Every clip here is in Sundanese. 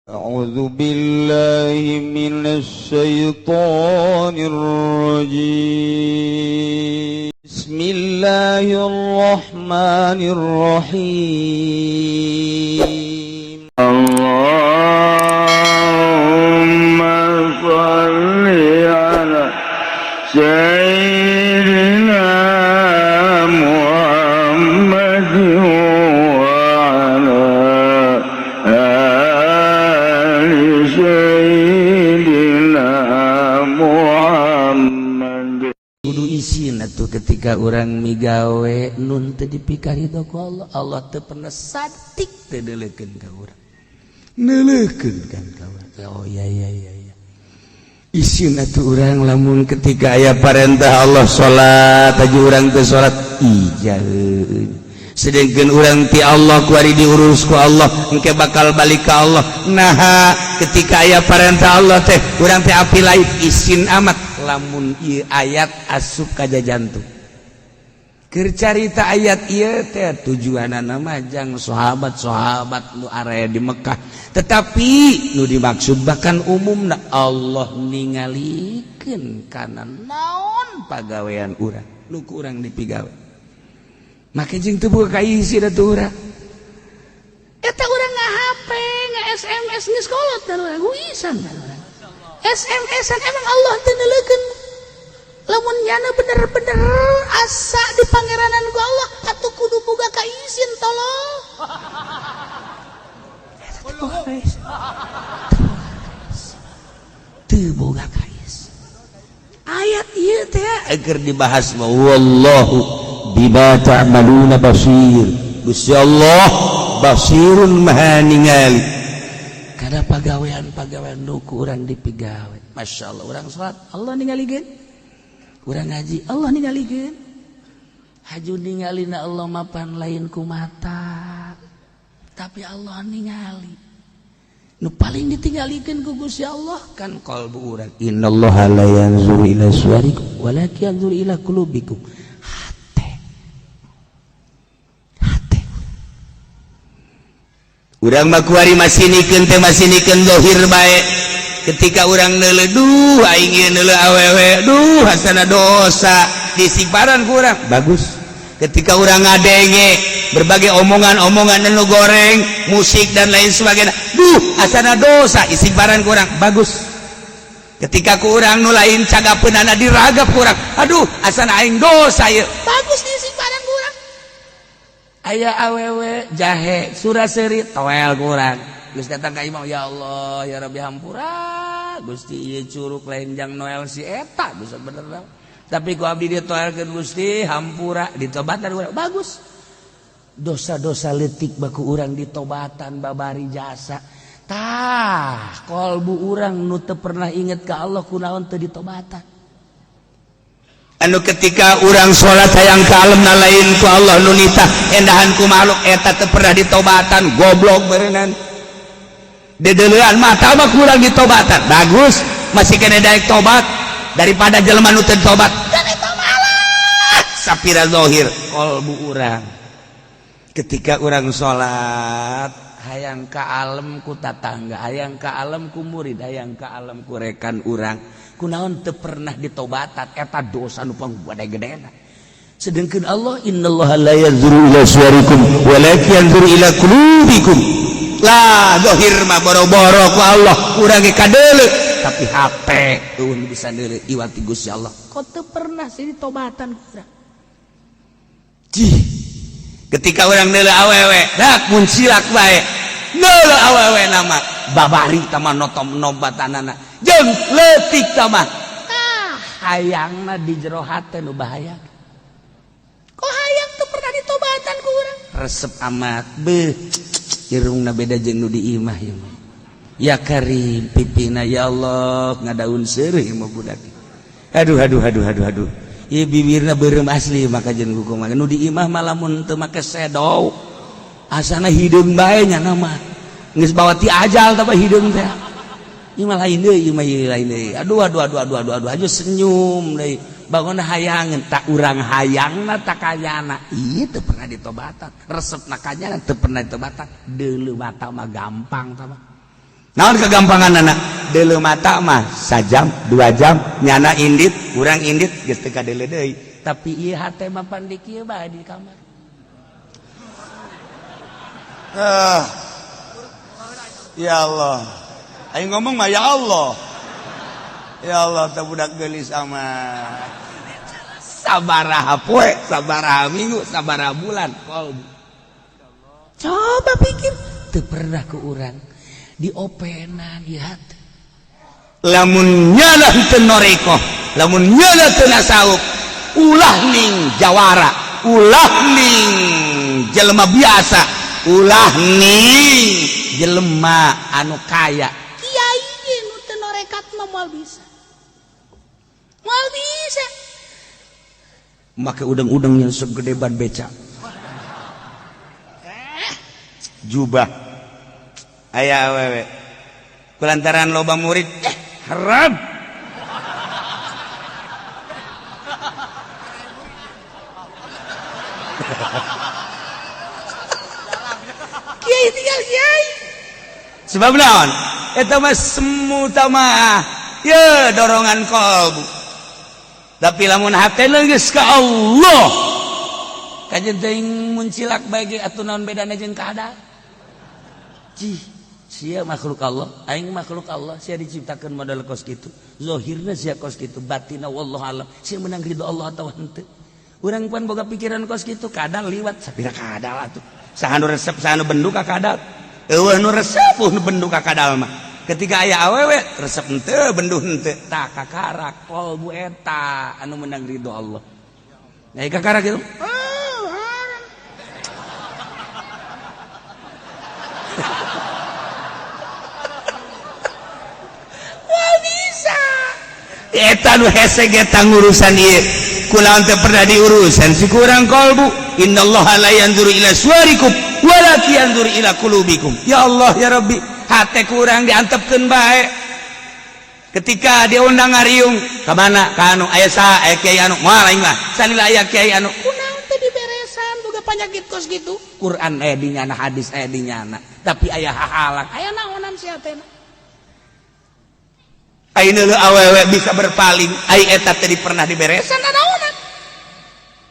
أعوذ بالله من الشيطان الرجيم. بسم الله الرحمن الرحيم. اللهم صل على سيدنا محمد وعلى آل سيدنا محمد. Kudu isin atuh ketika urang migawe nun teu dipikarido ku Allah. Allah teu pernah satik teu neuleukeun ka urang, neuleukeun kan ka urang. Oh iya iya iya iya, isin atuh urang lamun ketika aya parentah Allah salat aja urang teu salat. Ija, sedangkan urang ti Allah kuari diurus ku Allah, engke bakal balik ke Allah. Nah, ketika aya parentah Allah teh urang teh api lain. Isin amat lamun ieu ayat asup ka jantung. Keur carita ayat ieu teh tujuanana mah jang sahabat-sahabat nu area di Mekah, tetapi nu dimaksud bahkan umumna Allah ningalikeun kana naon pagawean urang nu ku urang dipigawe. Make jeung teu boga kaisi da tuh urang eta urang nge-HP, nge-SMS geus kolot dan urang huisan kan urang SMS-an. Emang Allah teu neuleukeun? Lamun nyana bener-bener asa di pangeranan ku Allah atuh kudu boga kaisin, tolong. Eta teu boga kaisin, teu boga kaisin. Ayat ieu teh agar dibahas mah wallahu bima ta'maluna basir. Gusti Allah basirun, maha ningali kada pagawean-pagawean nu ku urang dipigawe. Masya Allah, urang salat Allah ningalikeun, urang ngaji Allah ningalikeun. Haju ningalina Allah mapan lain ku mata, tapi Allah ningali nu paling ditinggalikeun ku Gusti Allah kan qalbu urang. Innallaha la yanzuru ila suwarikum walakin yanzuru ila qulubikum. Hate, hate urang mah kuari masinikeun teh masinikeun zahir bae. Ketika urang neuleuh, duh, aing ieu neuleuh awewe, duh, hasana dosa, disiparan ku urang bagus. Ketika urang ngadenge berbagai omongan-omongan nu goreng, musik dan lain sebagainya, duh, asana dosa, istighfaran ku urang bagus. Ketika ku urang nu lain cagapeunana diragap ku urang, aduh, asana aing dosa ieu, bagus diistighfaran ku urang. Aya awewe jahe surah seri toel ku urang, geus datang ka imam, ya Allah, ya Rabbi, hampura Gusti, ieu curug lain jang Noel si eta bisa bener, tapi ku abdi ditoelkeun Gusti, hampura, ditobatan urang bagus. Dosa-dosa letik baku urang ditobatan babari jasa. Tah, kolbu urang nu teu pernah inget ka Allah kunaon teu ditobatan? Anu ketika urang salat hayang ka alemna lain ku Allah nu nitah, endahan ku makhluk, eta teu pernah ditobatan, goblok berenang. Dedeulean mata mah kurang ditobatan bagus, masih kena daek tobat daripada jelema nu teu tobat. Dan eta malah sapira zahir kolbu urang. Ketika urang salat hayang ka alem ku tatangga, hayang ka alem ku murid, hayang ka alem ku rekan urang, kunaon teu pernah ditobatan? Eta dosa nu panggede-gedena. Sedangkan Allah, innallaha la yanzuru ila suwarikum walakin yanzuru ila qulubikum. Lah, zahir mah boro-boro ku Allah urang ge kadeuleu, tapi hate eueun bisa deuleu iwati Gusti Allah. Kok teu pernah sih ditobatan ku urang? Cih, ketika urang deuleu awewe dak muncilak bae, deuleu awewe nama babari tama notom nobatanana jeung leutik tama. Ah, hayangna di jero hate nu bahaya. Kok hayang teu pernah ditobatan ku urang? Resep amat beuh, irungna beda jeung nu di imah ieu mah. Ya karim, pipina, ya Allah, ngadaun seureuh mah budak. Aduh, aduh, aduh, aduh, aduh, ieu bibirna beureum asli. Maka jeung hukum nu di imah mah lamun teu make shadow asana hideung bae nya nama geus bawa ti ajal tah hideung teh. Ieu mah lain deui, ieu mah ieu lain deui. Aduh, aduh, aduh, aduh, aduh, aduh, aduh, senyum deui bangun hayangan tak urang hayangna tak kayana ieu teu pernah ditobatan. Resepna kanyana teu pernah ditobatan. Deuleu mata mah gampang tah mah. Naon kegampangan anak deuleu mata mah sajam 2 jam nyana indit, kurang indit geus teu kadeuleu deui. Tapi ieu hate mah pan di kieu bae di kamar. Ah. Ya Allah. Ayo ngomong mah ya Allah. Ya Allah, teh budak geulis amat. Sabaraha poe, sabaraha minggu, sabaraha bulan kolbu. Coba pikir, teu pernah ke urang diopenan di hati. Lamun nyana teu norekoh, lamun nyana teu nasawuf, ulah ning jawara, ulah ning jelema biasa, ulah ning jelema anu kaya. Kiai nu teu norekat mah moal bisa, moal bisa. Make udang-udang yang segede ban beca, jubah, aya awewe kulantaran loba murid, eh haram. Kiai tinggal kiai. Sebab naon? Eta mah semu mah ye dorongan kolbu. Tapi lamun hate geus ka Allah, kajeun teuing muncilak bae ge atuh, naon bedana jeung kadal? Cih, sia makhluk Allah, aing makhluk Allah. Sia diciptakan modal kos kitu, zahirna sia kos kitu, batina wallahu alam sia menang ridho Allah atau henteu. Urang pan boga pikiran kos kitu. Kadal liwat sapira kadal atuh, saha nu resep, saha nu bendu ka kadal? Euweuh nu resep, euweuh nu bendu ka kadal mah. Ketika aya awewe, resep henteu, bendu henteu. Tah, kakarak kolbu eta anu menang ridho Allah. Nah, kakarak gitu. Oh, haram. Wah, bisa eta nu hese ge ngurusan ieu. Kulawan teu pernah diurusan si kurang kolbu. Innallaha la yanzuru ila suwarikum walakin yanzuru ila qulubikum. Ya Allah ya Rabbi, hate kurang diantepkeun bae. Ketika diundang ngariung ka mana, ka anu aya saha, aya kiai anu, moal aing mah salila aya kiai anu. Kunaon teh diberesan boga panyakit kos gitu? Quran aya di nyana, hadis aya di nyana, tapi aya hahalang. Aya naonan sia teh? Ai neuleuh awewe bisa berpaling, ai eta teh pernah diberesan. Naonan?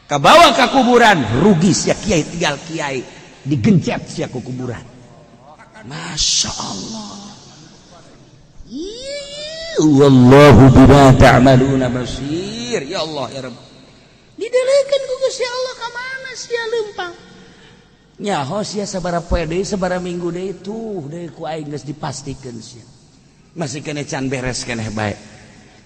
Kabawa ka kuburan, rugi sia kiai tinggal kiai, digencet sia ku kuburan. Masya Allah. Ih, wallahu bima ta'maluna basir. Ya Allah ya Rabb. Dideleukeun ku Gusti Allah ka mana sia leumpang. Nyaho sia sabaraha poe deui, sabaraha minggu deui, tuh deui ku aing geus dipastikeun sia masih kene can beres keneh bae.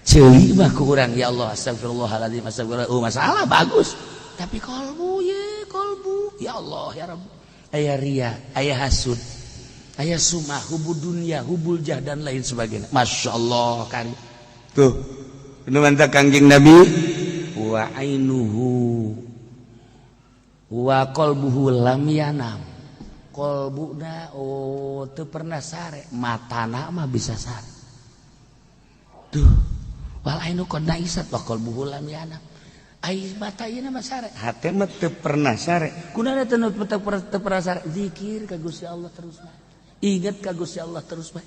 Ceuli mah ku urang, ya Allah, astagfirullahaladzim, astagfirullah. Oh, masalah bagus, tapi kolbu ye, kolbu, ya Allah ya Rabb, aya ria, aya hasud, aya sumah, hubud dunia, hubul jah, dan lain sebagainya. Masya Allah kan. Tuh nu mantap Kangjeng Nabi. Wa ainuhu wa qalbuhu lam yanam. Kolbuna oh teu pernah sare, matana mah bisa sare. Tuh, wal ainu qad naisat wa qalbuhu lam yanam. Ai mata ieu mah sare, hate mah teu pernah sare. Kunaon teu teu pernah sare? Zikir ka Gusti Allah terus bae, ingat ka Gusti Allah terus bae.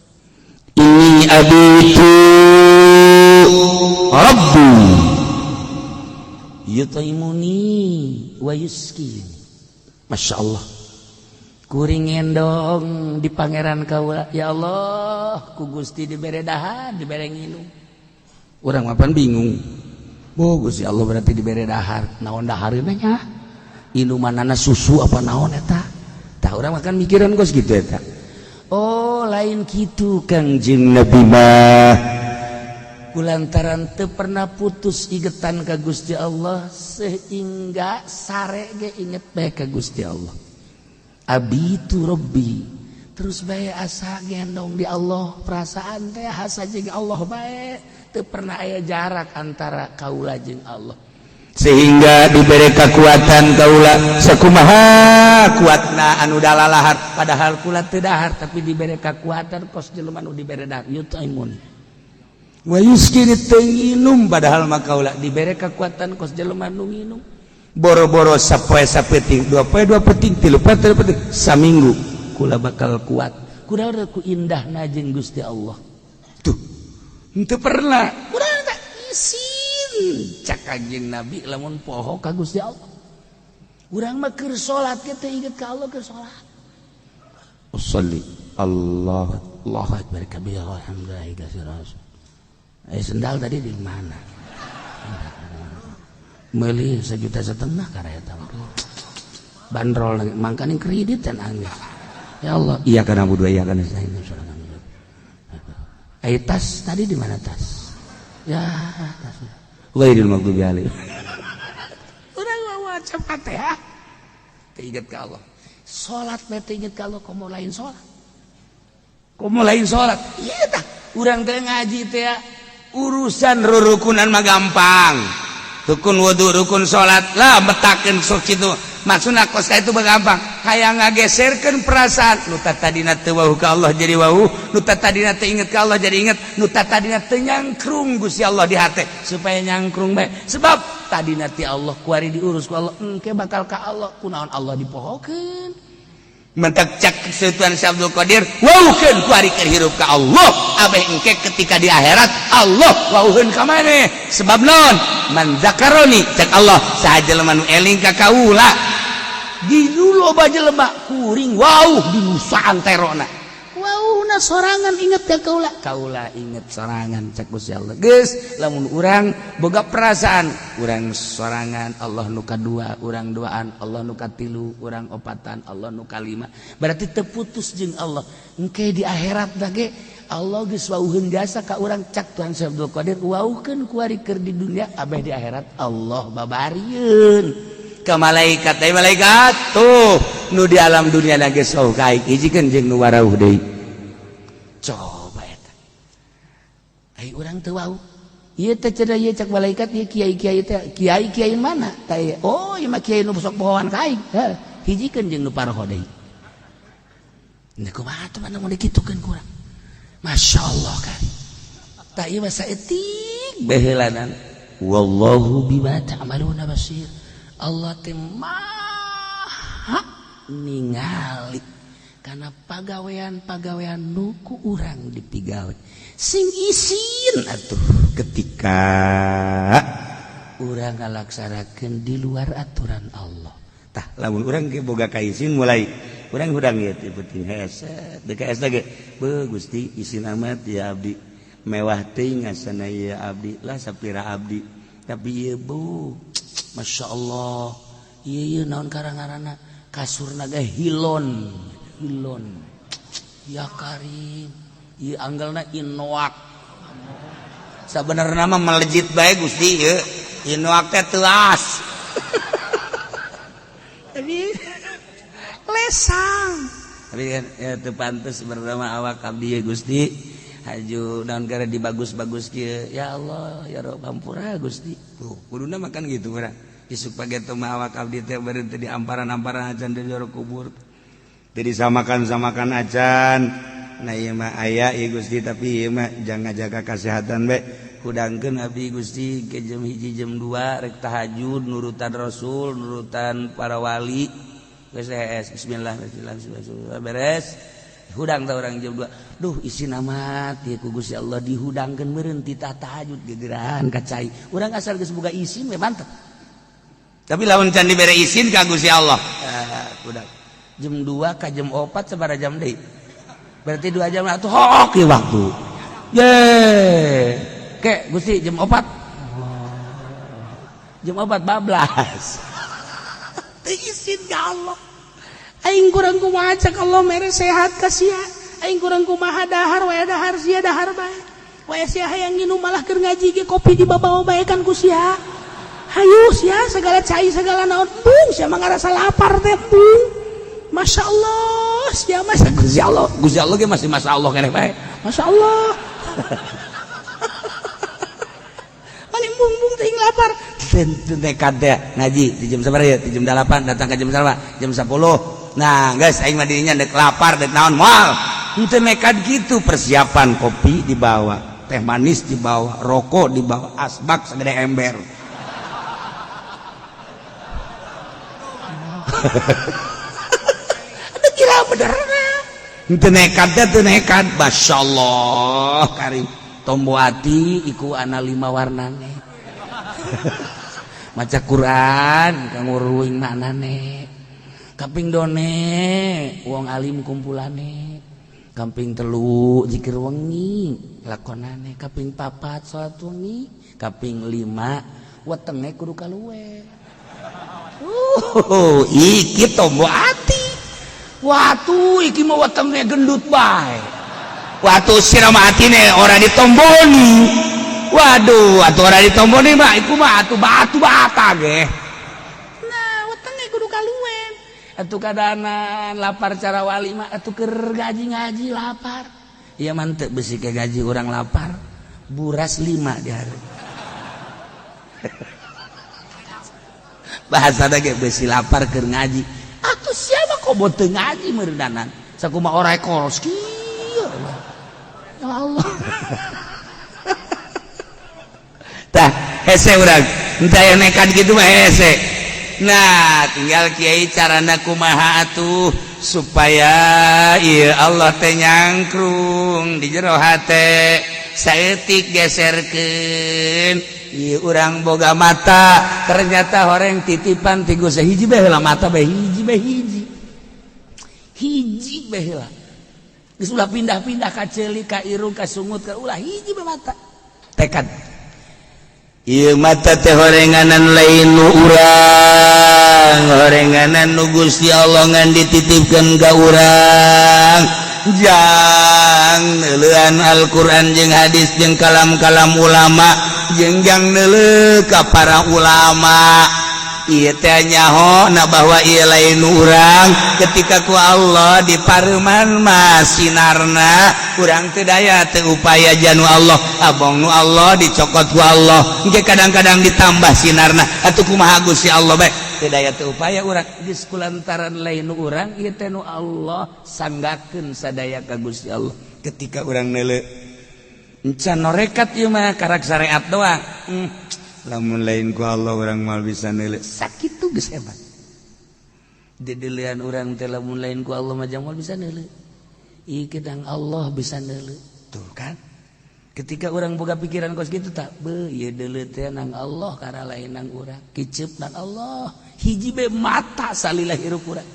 Inni abitu rabbi yutaimuni wa yuskin. Masya Allah, kuring ngendong di pangeran kaula, ya Allah, ku Gusti dibere dahar, dibere nginum. Urang mapan bingung. Oh, Gusti Allah berarti dibere dahar, naon dahareuna nya? Inumanana susu apa naon eta? Tah, urang makan mikiran kos gitu eta. Oh, lain kitu Kangjeng Nabi mah. Kulantaran teu pernah putus igetan ka Gusti Allah sehingga sare ge inget bae ka Gusti Allah. Abitu Rabbi, terus bae asa gendong di Allah, perasaan teh asa jeung Allah bae, teu pernah aya jarak antara kaula jeung Allah. Sehingga diberi kekuatan kaula sakumaha kuatna anu dalalahar. Padahal kula teu dahar, tapi diberi kekuatan kos jelema nu dibere dahar. Yutaimun wa yuskini, teu nginum padahal mah kaula. Dibere kekuatan kos jelema nu nginum. Boro-boro sapoe sapeting, 2 poe 2 peting, 3 poe 3 peting, saminggu kula bakal kuat. Kunaon ku indahna jeung Gusti Allah. Tuh. Henteu pernah. Kunaon teh isin cak Kanjeng Nabi lamun poho ka Gusti Allah. Urang mah keur salat ge teu inget ka Allah keur salat. Usolli Allah Allahu akbar kabira alhamdulillah katsiran. Sendal tadi di mana? Meuli 1,5 juta karena eta bandrol mangkaning kredit dan angin. Ya Allah, iya kana dua iya kana tas tadi di mana tas? Ya, tas. Ghairil maghdubi alaihim. Urang maca Fatihah. Teu inget ka Allah. Salat mah teu inget ka Allah komo lain salat. Komo lain salat. Ieu tah urang teh ngaji teh urusan rurukunan mah gampang. Rukun wudu, rukun salat lah betakeun sok kitu. Maksudna kos ka itu mah gampang. Hayang ngageserkeun perasaan nu tadina teu wawuh ka Allah jadi wawuh, nu tadina teu inget ka Allah jadi inget, nu tadina teu nyangkrung Gusti Allah di hate supaya nyangkrung bae. Sebab tadina ti Allah kuari diurus ku Allah, engke bakal ka Allah, kunaon Allah dipohokeun. Mentak cak Sultan Syekh Abdul Qadir wawuhkeun kuari keur hirup ka Allah, abeh engke ketika di akhirat Allah wawuheun ka maneh. Sebab naon? Man zakaroni cak Allah saha jelema nu eling ka kaula. Di loba jelema kuring wawuh di nusantara. Wawuhna sorangan inget ka kaula. Kaula inget sorangan cak Gusti Allah. Geus lamun urang boga perasaan urang sorangan Allah nu kadua, urang duaan Allah nu katilu, urang opatan Allah nu kalima. Berarti teu putus jeung Allah. Engke di akhirat ge Allah geus wawuheun jasa ka urang cak Tuhan Syekh Abdul Qadir wawuhkeun kuari keur di dunia abeh di akhirat Allah babarieun. Ke malaikat, ai malaikat tuh nu di alam dunia na geus wawuh ka aing hijikeun jeung nu warauh deui. Coba eta. Ai urang teu wawuh. Ieu teh cenah ieu cak malaikat ieu kiai-kiai teh kiai-kiai mana? Tah ieu. Oh, ieu mah kiai nu sok pohoan ka aing. Heuh, hijikeun jeung nu paroho deui. Nah, kumaha tuh mana mun dikitukeun ku urang? Masya Allah kan. Tah ieu mah saeutik baheulanan. Wallahu bima ta'maluna basir. Allah teh maha ningali karena pagawean-pagawean nu ku urang dipigawe. Sing isin atuh ketika urang ngalaksanakeun di luar aturan Allah. Tah lamun urang ge boga kaisin mulai urang hudang ieu teh penting hese DKS ge beuh Gusti isin amat ya abdi mewah teuing asana ieu abdi lah sapira abdi tapi ieu bu Masya Allah ieu ieu naon karang-ngaranna kasur naga hilon hilon ya karim ieu anggelna inoak sabenerna mah melejit bae Gusti ieu inoak teh teuas tapi lesang tapi kan ya teu pantes bernama awak abdi ya Gusti haju naon gara dibagus-bagus kieu ya Allah ya Rabb hampura Gusti tuh kuduna makan gitu urang isuk pageto mah awak abdi teh beureun teh di amparan-amparan acan di jero kubur teu disamakan-samakan acan nah ieu mah aya ieu Gusti tapi ieu mah jangan jaga kesehatan bae hudangkeun abdi Gusti ke jam 1 jam 2 rek tahajud nurutan Rasul nurutan para wali geus bismillah bismillah bismillah beres hudang tah urang jam 2 duh isin amat ieu ku Gusti Allah dihudangkeun meureun ti tahajud gegerahan ka cai urang asal geus boga isin we mantep tapi lamun can dibere isin ka Gusti Allah hudang jam 2 ka jam 4 sabaraha jam deui berarti 2 jam atuh hok ieu waktu ye ke Gusti jam 4 jam 4 bablas teu isin ka Allah aing kurang kumaha cak Allah mere sehat ka sia aing kurang kumaha dahar wae dahar sia dahar bae wae sia hayang nginum malah keur ngaji ge kopi dibabawa bae kan ku sia hayu sia segala cai segala naon embung sia mah ngarasa lapar teh embung Masya Allah sia mah Gusti Allah Gusti Allah ge masih Masya Allah keneh bae Masya Allah paling embung-embung teuing lapar nekat teh ngaji di jam sabaraha ya di jam 8 datang ke jam sabaraha jam 10 nah guys aing mah dirinya dek lapar dek naon moal henteu nekat gitu persiapan kopi dibawa teh manis dibawa rokok dibawa asbak segede ember Aduh gila bener. Henteu nekat teh teu nekat, masyaallah karim. Tombo ati iku ana 5 warnane. Maca Quran kanggo ruing maknane. Kaping done wong alim kumpulane. Kaping 3 zikir wengi lakonane, kaping 4 salat wengi, kaping 5 wetenge kudu kaluwe. Iki tombo ati. Watu iki mah wetenge gendut bae. Watu sira mah atine ora ditomboni. Waduh, atuh ora ditomboni mah iku mah atuh batu bata ge. Nah, wetenge kudu kaluwe. Atuh kadanan lapar cara wali mah atuh keur gaji-ngaji lapar. Ieu mah teu besi ke gaji urang lapar. Buras 5 di hari. Bahasa ge besi lapar keur ngaji. Atuh siapa kok teu ngaji meureunanan? Sakumaha ora koros kieu. Ya Allah. Tah, hese urang. Henteu aya nekat kitu mah hese. Nah, tinggal kiai carana kumaha atuh supaya ieu Allah teh nyangkrung di jero hate. Saeutik geserkeun ieu urang boga mata, ternyata horeng titipan ti Gusti hiji bae heula mata bae hiji bae hiji. Hiji bae heula. Geus ulah pindah-pindah ka ceuli ka irung ka sungut ka ulah hiji bae mata. Tekad. Ieu mata teh horenganan lain nu urang, horenganan nu Gusti Allah ngan dititipkeun ka urang. Jang neuleuan Al-Qur'an jeung hadis jeung kalam-kalam ulama, jeung jang neuleuh ka para ulama. Ieu teh nyaho na bahwa ieu lain nu urang, ketika ku Allah dipareuman mah sinarna urang teu daya teu upaya janu Allah, abong nu Allah dicokot ku Allah. Engke kadang-kadang ditambah sinarna atuh kumaha Gusti Allah bae teu daya teu upaya urang geus kulantaran lain nu urang ieu teh nu Allah sanggakeun sadaya ka Gusti Allah. Ketika urang neuleuh encan norekat ieu mah karak syariat doang. Lamun lain ku Allah urang moal bisa neuleuh. Sakitu geus hebat. Dideulean urang teh lamun lain ku Allah mah moal bisa neuleuh. Ieu kedang Allah bisa neuleuh. Tuh kan. Ketika orang boga pikiran kos kitu tak be ieu deuleu teh nang Allah kara lain nang urang. Kiceup nang Allah. Hiji be mata salila hirup urang.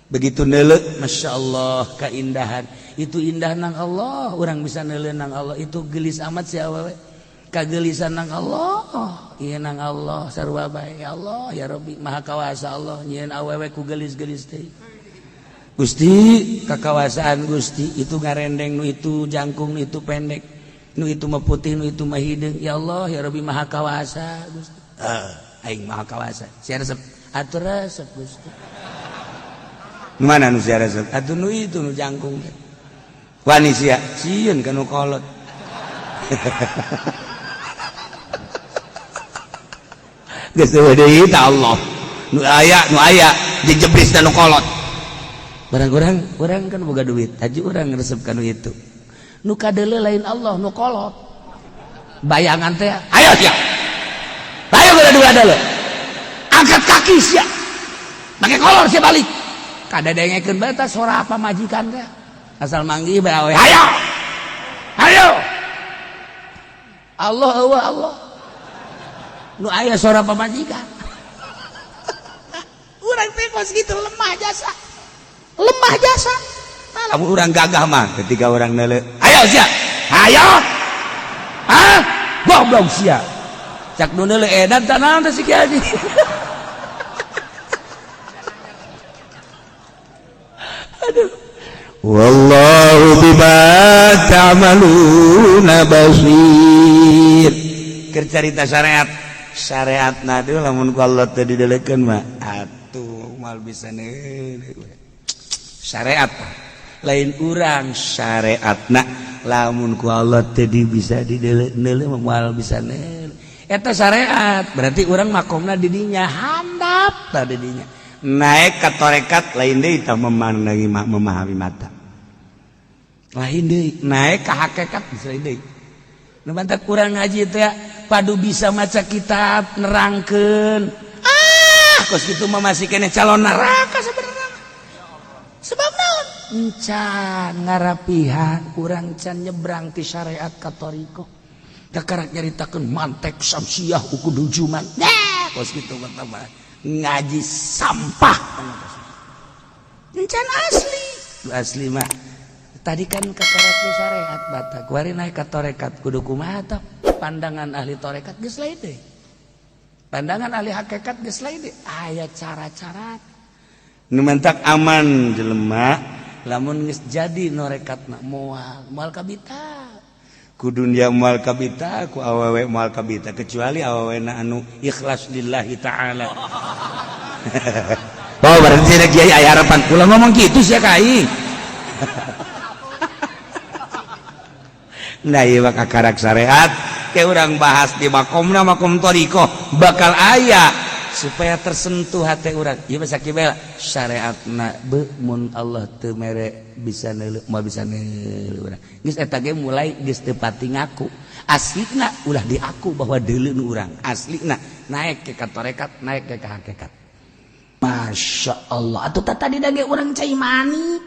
Begitu neuleuh, Masya Allah keindahan. Itu indah nang Allah, urang bisa neuleuh nang Allah. Itu gelis amat si awewe. Kagelisan nang Allah, ieu nang Allah sarua bae. Ya Allah, ya Rabbi, Maha Kawasa Allah nyieun awewe ku gelis-gelis teh. Gusti, kakawasaan Gusti itu ngarendeng nu itu jangkung nu itu pendek, nu itu mah putih nu itu mah hideung. Ya Allah, ya Rabbi Maha Kawasa Gusti. Aing Maha Kawasa. Sia resep, atuh resep Gusti. Nu mana nu sia resep? Atuh nu itu nu jangkung teh. Wani sia, sieun ka nu kolot. Geus deui ta Allah. Nu aya dijebris nu kolot. Barang urang kan boga duit, haji urang resep ka nu itu. Nu kadeuleu lain Allah, nu kolot. Bayangan teh, ayo sia. Ayo geura dua deuleu. Angkat kaki sia. Make kolor sia balik. Kadadengekeun bae tah sora apa majikan teh. Asal manggih bae awe, hayo. Hayo. Allah eueuh Allah. Nu aya sora pamajikan. Urang teh kos kitu lemah jasa. Lemah jasa. Lamun urang gagah mah ketika urang neuleuh, ayo sia. Hayo. Hah? Goblok sia. Cak nu neuleuh edan tah naon teh si Kiai Haji. Aduh. Wallahu bima ta'maluna basir. Keur carita syariat. Syariat na teh lamun ku Allah teh didelekeun mah atuh moal bisa neuleuh. Syariat lain urang syariatna lamun ku Allah teh bisa didelekeun moal bisa neuleuh. Eta syariat berarti urang makomna di dinya handap tah di dinya. Naik ka tarekat lain deui tah memandangi memahami mata. Lain deui naik ka hakikat bisa lain deui. Nu mantak urang ngaji teh padu bisa maca kitab nerangkeun. Ah, kos kitu mah masih keneh calon neraka sebenarnya. Sebab naon? Encan ngarapihan urang can nyebrang ti syariat ka thoriqoh. Kakarak nyaritakeun mantek samsiah uku dujuman. Nah, kos kitu mah ngaji sampah. Encan asli. Asli mah tadi kan kakarak syariat bata kuari naik ka torekat kudu kumaha tah? Pandangan ahli torekat geus lain deui. Pandangan ahli hakikat geus lain deui. Aya cara-cara nu mantak aman jelema lamun geus jadi norekatna moal moal kabita. Ku dunia moal kabita, ku awewe moal kabita, kecuali awewena anu ikhlas lillahi ta'ala. Oh, berarti ada kiai aya harapan kula ngomong kitu sia ka aing. Nah, ieu mah kakarak syariat ke urang bahas di makomna makom thoriqoh bakal aya supaya tersentuh hati urang. Ieu mah sakibel syariatna be mun Allah teu mere bisa neuleuh moal bisa neuleuh urang. Geus eta ge mulai geus teu pati ngaku. Aslina ulah diaku bahwa deuleu nu urang. Aslina naik ke tarekat, naik ke hakikat. Masya Allah, atuh tadi dage urang cai mani.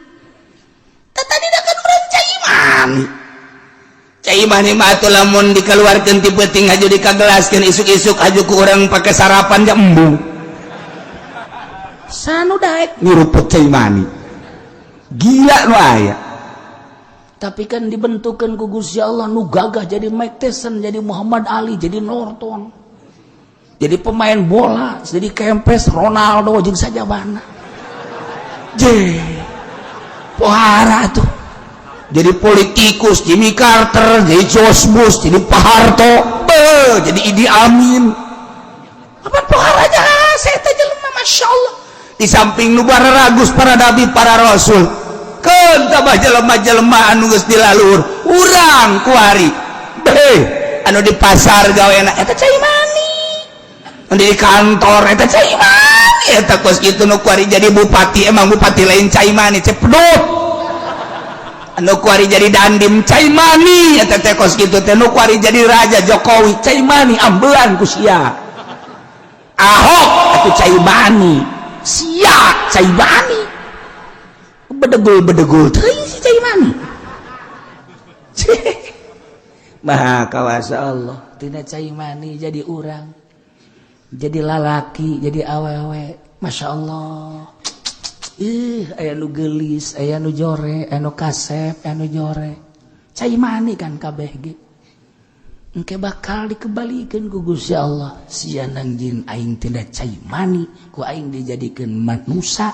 Tadi dage urang cai mani. Cai mani mah atuh lamun dikeluarkeun ti peuting haju dikagelaskeun isuk-isuk haju ku urang pake sarapan ja embung. Sanu daek nyuruput cai mani. Gila nu aya. Tapi kan dibentukeun ku Gusti Allah nu gagah jadi Mike Tyson, jadi Muhammad Ali, jadi Norton. Jadi pemain bola, jadi Kempes, Ronaldo jeung sajabana. Je. Pohara tuh. Jadi politikus Jimmy Carter, jadi George Bush, jadi Pak Harto, be, jadi Idi Amin. Apa poharanya? Saya teh jelema Masya Allah. Di samping nu ragus para nabi, para rasul. Keun tambah jelema-jelema anu geus dilalur, urang kuari. Be, anu di pasar gaweana eta cai mani. Anu di kantor eta cai mani, eta kos kitu nu kuari jadi bupati, emang bupati lain cai mani, cepdut. Anu kuari jadi dandim cai mani, eta teh kos kitu teh nu kuari jadi raja Jokowi cai mani, ambelan ku sia. Ahok atuh cai mani, sia cai mani. Bedegul-bedegul teuing si cai mani. Maha kawasa Allah, tina cai mani jadi urang. Jadi lalaki, jadi awewe. Masya Allah. Ih, aya nu geulis, aya nu jore, aya nu kasep, aya nu jore. Cai mani kan kabeh ge. Engke bakal dikebalikeun ku Gusti Allah. Sia nangjin aing tina cai mani, ku aing dijadikeun manusa.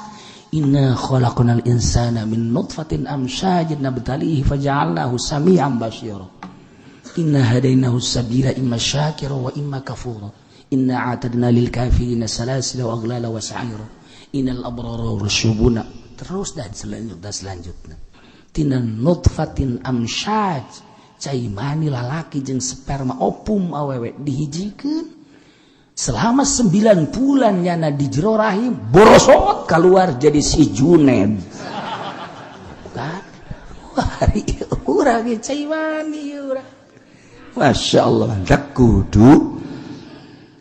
Inna khalaqnal insana min nutfatin amsyajin nabtalihi faja'alnahu sami'an basira. Inna hadainahu sabila imma syakira wa imma kafura. Inna a'tadna lil kafirina salasila wa aghlala wa sa'ira. Innal abrara rasyubuna. Terus dan selanjutnya. Tina nutfatin amsyaj, cai mani lalaki jeung sperma opum awewe dihijikeun. Selama 9 bulan nyana di jero rahim, borosot keluar jadi si Juned. Kan? Wah, urang ge cai mani urang. Masya Allah, mantap kudu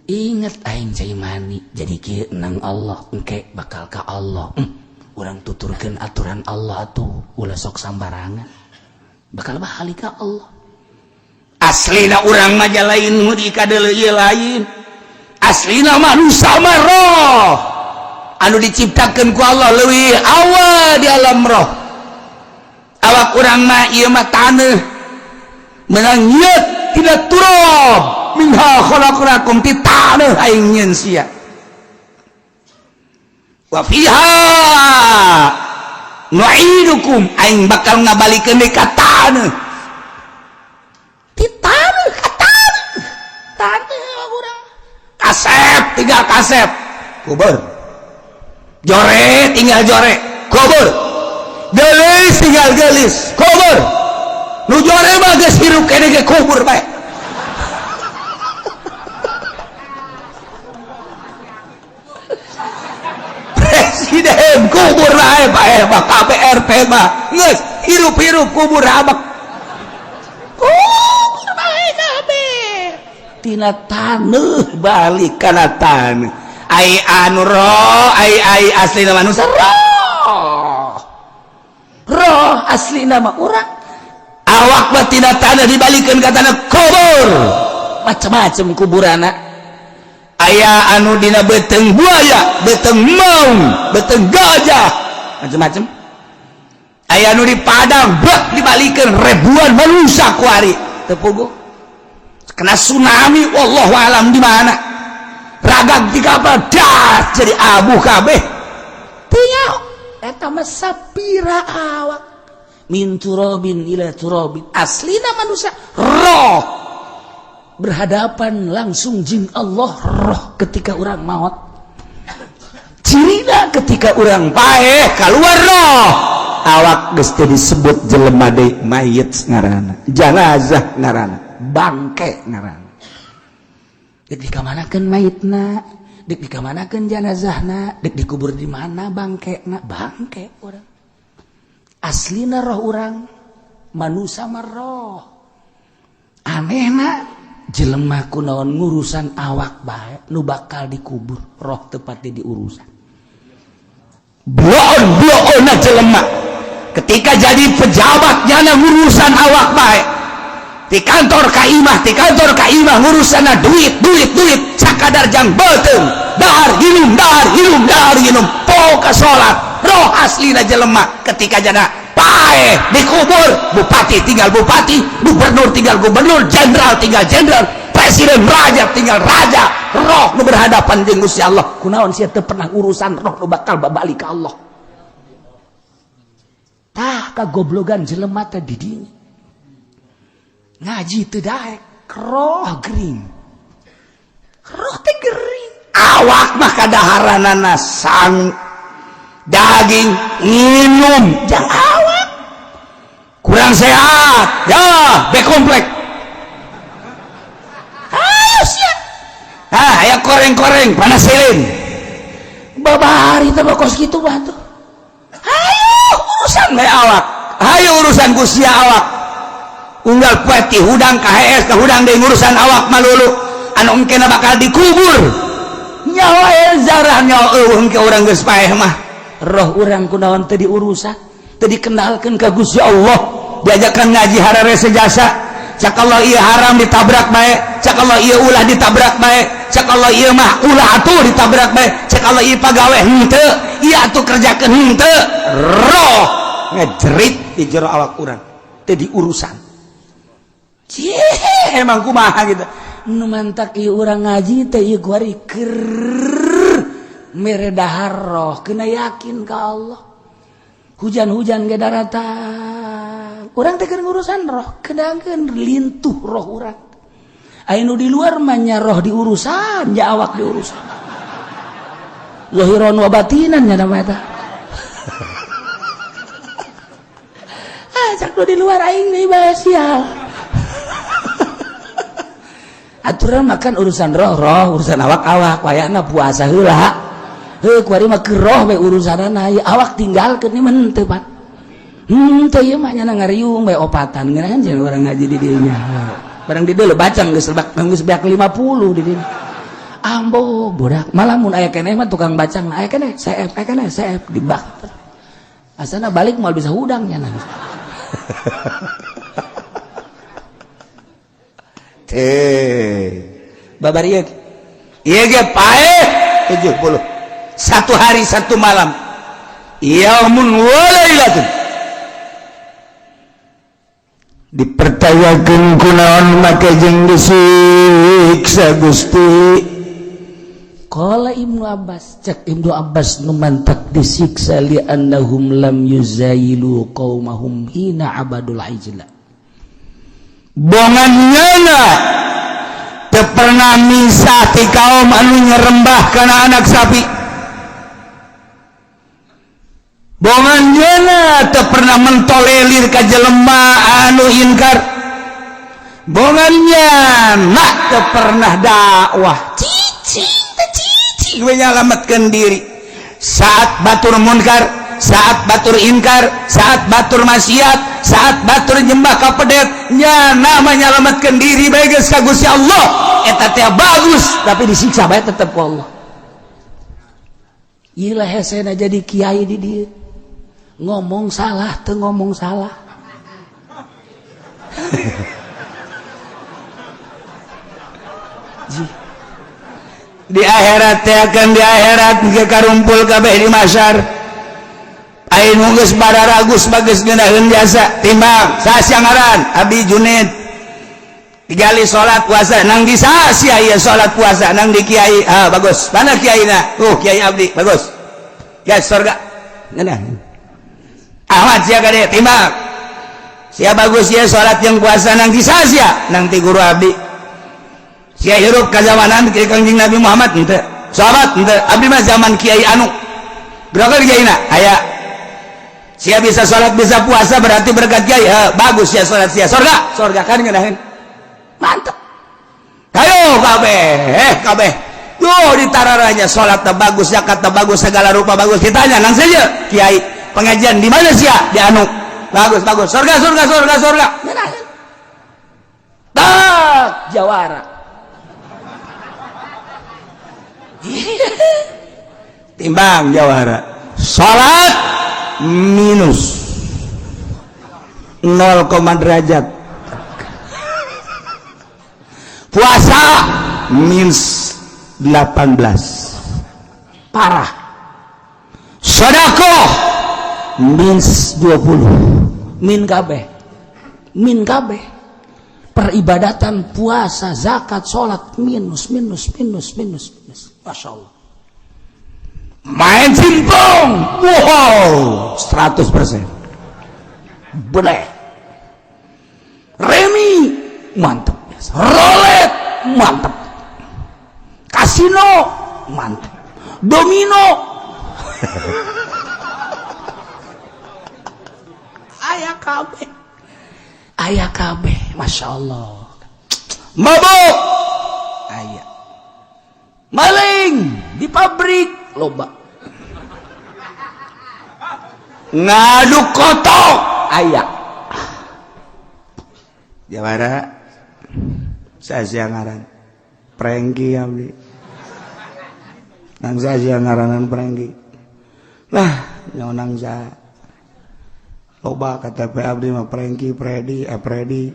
inget aing cai mani jadi kieu nang Allah engke bakal ka Allah. Urang tuturkeun aturan Allah atuh ulah sok sambarangan. Bakal balik ka Allah. Aslina urang mah lain nu dikadeuleu ieu lain. Aslina manusia mah roh anu diciptakeun ku Allah leuwih awal di alam roh. Awak urang mah ieu mah taneuh menang nyeut tina turab minha khalaqnakum ti taneuh aing nyeun sia. Wa fiha nu'idukum aing bakal ngabalikeun deui ka taneuh. Ti taneuh ka taneuh. Taneuh urang. Kasep tinggal kasep kubur, jore tinggal jore kubur, gelis tinggal gelis kubur, nu jore mah geus hirup keneh ge kubur bae. Presiden kubur bae bae mah KPRP mah geus hirup-hirup kubur abak kubur bae kabeh. Tina taneuh balik kana taneuh. Ai anu roh, ai ai aslina manusia roh. Roh asli nama urang awak mah tina tanah dibalikeun ka tanah kubur. Macam-macam kuburana. Aya anu dina beuteung buaya, beuteung maung, beuteung gajah, macam-macam. Aya anu di padang bek dibalikeun ribuan manusia kuari teu puguh. Kena tsunami wallahu alam di mana. Ragag di kapal das jadi abu kabeh. Teu nyaho eta mah sapira awak min turabin ila turabin. Aslina manusia roh berhadapan langsung jeung Allah roh ketika orang maut. Cirina ketika orang paeh keluar roh awak geus teu disebut jelema deui, mayit ngaranna, janazah ngaranna, bangke ngaranna. Dek dikamanakeun mayitna, dek dikamanakeun janazahna, dek dikubur di mana bangkena, bangke urang. Aslina roh urang manusia mah roh. Anehna jelema kunaon ngurusan awak bae nu bakal dikubur, roh tepatnya diurusan. Bloon bloon jelema ketika jadi pejabat nyana ngurusan awak bae, di kantor ka imah, di kantor ka imah, ngurusan duit duit duit sakadar jang beuteung, dahar minum, dahar minum, dahar minum, poho salat. Roh aslina jelema ketika jana paeh dikubur, bupati tinggal bupati, gubernur tinggal gubernur, jenderal tinggal jenderal, presiden, raja tinggal raja, roh nu berhadapan jeung Gusti Allah. Kunaon sia teu pernah urusan roh nu bakal babalik ka Allah? Tah kagoblogan jelema teh di dinya. Ngaji teu daek, roh gering. Roh teh gering. Awak mah kadaharanana sang daging minum jang awak kurang sehat ya B komplek. Ayo sia. Ah, aya koreng-koreng panas silin. Babari teh kos kitu mah tuh. Hayu urusan bae awak, hayu urusan ku sia awak. Unggal poe ti hudang ka hees ka hudang deui ngurusan awak malulu anu engkena bakal dikubur. Nyawa zarah nyawa eueuh engke urang geus paeh mah. Roh urang kunaon teu diurusan, teu dikenalkeun ka Gusti Allah. Diajakan ngaji hararese jasa, cak Allah ieu haram ditabrak bae, cak Allah ieu ulah ditabrak bae, cak Allah ieu mah ulah atuh ditabrak bae, cak Allah ieu pagawe henteu, ieu atuh kerjakeun henteu. Roh ngejerit di jero awak urang teu diurusan. Cih, emang kumaha gitu. Nu mantak ieu urang ngaji teh ieu kuari keur mere dahar roh kena yakin ka Allah. Hujan-hujan ge daratang, urang teh keur ngurusan roh, keunangkeun lintuh roh urang. Aya nu di luar mah nya roh diurusan, nya awak diurusan. Zahiran wa batinan nya nama eta. Ah, cak nu di luar aing deui bae sial. Aturan makan urusan roh roh, urusan awak awak, wayahna puasa heula. Heuh kuari mah keur roh we urusanana, ieu awak tinggalkeun ieu mah henteu Pak. Henteu ieu mah nya ngariung bae opatan ngeunahan jeung urang ngaji di dieu nya. Barang di dieu bacang geus lebak geus beak 50 di dieu. Ambo budak malah mun aya keneh mah tukang bacang aya keneh CF aya keneh CF dibak. Asana balik moal bisa hudang nya. Teh babar ieu ieu ge paeh 70 satu hari satu malam yaumun wa lailatun dipercayakeun kunaon make jeung disiksa Gusti. Qala Ibnu Abbas, cek Ibnu Abbas nu mantak disiksa li annahum lam yuzayilu qaumahum hina abadul ijla. Bongan nyana teu pernah misah ti kaum anu nyerembah kana anak sapi. Bongan nyana teu pernah mentolelir ka jelema anu inkar. Bongan nyana teu pernah dakwah. Cicing teh cicing we nyalametkeun diri. Saat batur munkar, saat batur inkar, saat batur maksiat, saat batur nyembah ka pedet, nyana mah nyalametkeun diri bae geus ka Gusti Allah. Eta teh bagus, tapi disiksa bae tetep ku Allah. Ieu lah hesena jadi kiai di dieu. Ngomong salah teu ngomong salah. Di akhirat teh akan di akhirat ge karumpul kabeh di mahsyar. Aing geus bararagus bagus ngeunaheun jasa timbang saha ngaran Abi Junid. Digali salat puasa nang di saha sia ieu salat puasa nang di kiai. Ah bagus. Mana kiaina? Kiai abdi bagus. Ya surga. Ngeunaheun. Ahmad sia kade timbang. Sia bagus sia salat yang puasa nang di saha sia? Nang ti guru abdi. Sia hirup ka zamanan Kangjeng Nabi Muhammad henteu. Sahabat henteu. Abdi mah zaman kiai anu. Berapa kiaina? Aya. Sia bisa salat bisa puasa berarti berkat kiai. Bagus sia salat sia. Surga, surga kan ngeunaheun. Mantep. Ayo kabeh, kabeh. Duh ditararanya salat teh bagus, zakat teh bagus, segala rupa bagus. Ditanya nang saja kiai pengajian di mana sia? Di anu. Bagus, bagus. Surga, surga, surga, surga. Ngeunaheun. Tak jawara. Timbang jawara. Salat minus 0, derajat. Puasa minus 18. Parah. Sedekah minus 20. Min kabeh. Min kabeh. Peribadatan, puasa, zakat, salat minus minus minus minus minus. Masya Allah. Main simpong, wow, 100%. Boleh. Remi mantep. Rolet mantep. Kasino mantep. Domino. Aya kabeh. Aya kabeh, Masya Allah. Mabuk aya. Maling di pabrik loba. Ngaduk kotok aya. Jawara saya ngaran Prengki abdi. Nang saya ngaranan Prengki. Lah nyawa nang loba KTP abdi mah Prengki, Predi, Epredi.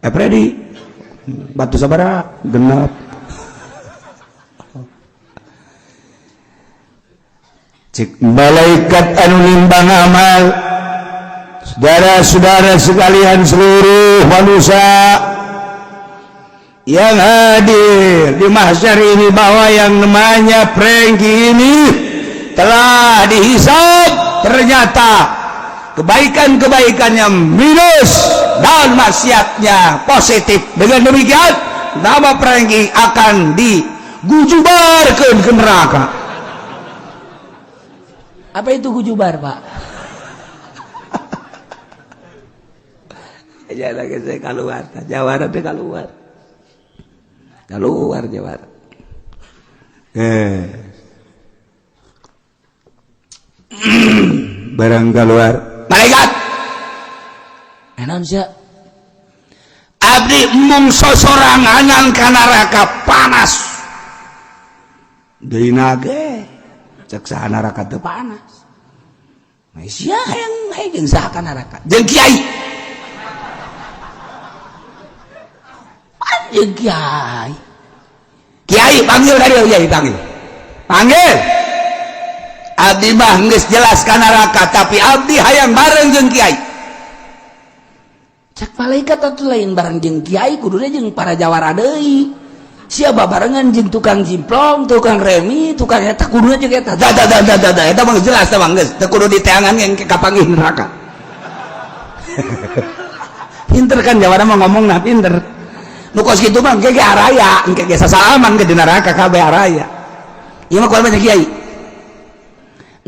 Epredi. Batu sabara genep. Cik malaikat anu nimbang amal. Saudara-saudara sekalian seluruh manusia yang hadir di mahsyar ini, bahwa yang namanya Prengki ini telah dihisab, ternyata kebaikan-kebaikannya minus dan maksiatnya positif. Dengan demikian nama Prengki akan digujubarkan ke neraka. Apa itu gujubar, Pak? Ya lagi saya keluar, jawara teh keluar. Keluar jawara. Barang keluar. Malaikat. Enon sia. Abdi mung sosoranganan ka neraka panas. Deui ge cek saha neraka teu panas. Sia yang hayang saha ka neraka? Jeung kiai. Jeung kiai. Kiai panggil ka dieu, kiai panggil. Panggil. Abdi mah geus jelas ka neraka, tapi abdi hayang bareng jeung kiai. Cek malaikat atuh lain bareng jeung kiai, kuduna jeung para jawara deui. Sia babarengan jeung tukang jimplong, tukang remi, tukang eta kuduna jeung eta. Da da da da da, eta mah jelas teh mah geus teu kudu diteangan yang kapanggih neraka. Pinter kan jawara mah ngomongna pinter. Nu kos kitu mah engke ge araya, engke ge sasalaman ke di neraka kabeh araya. Ieu mah kumaha kiai?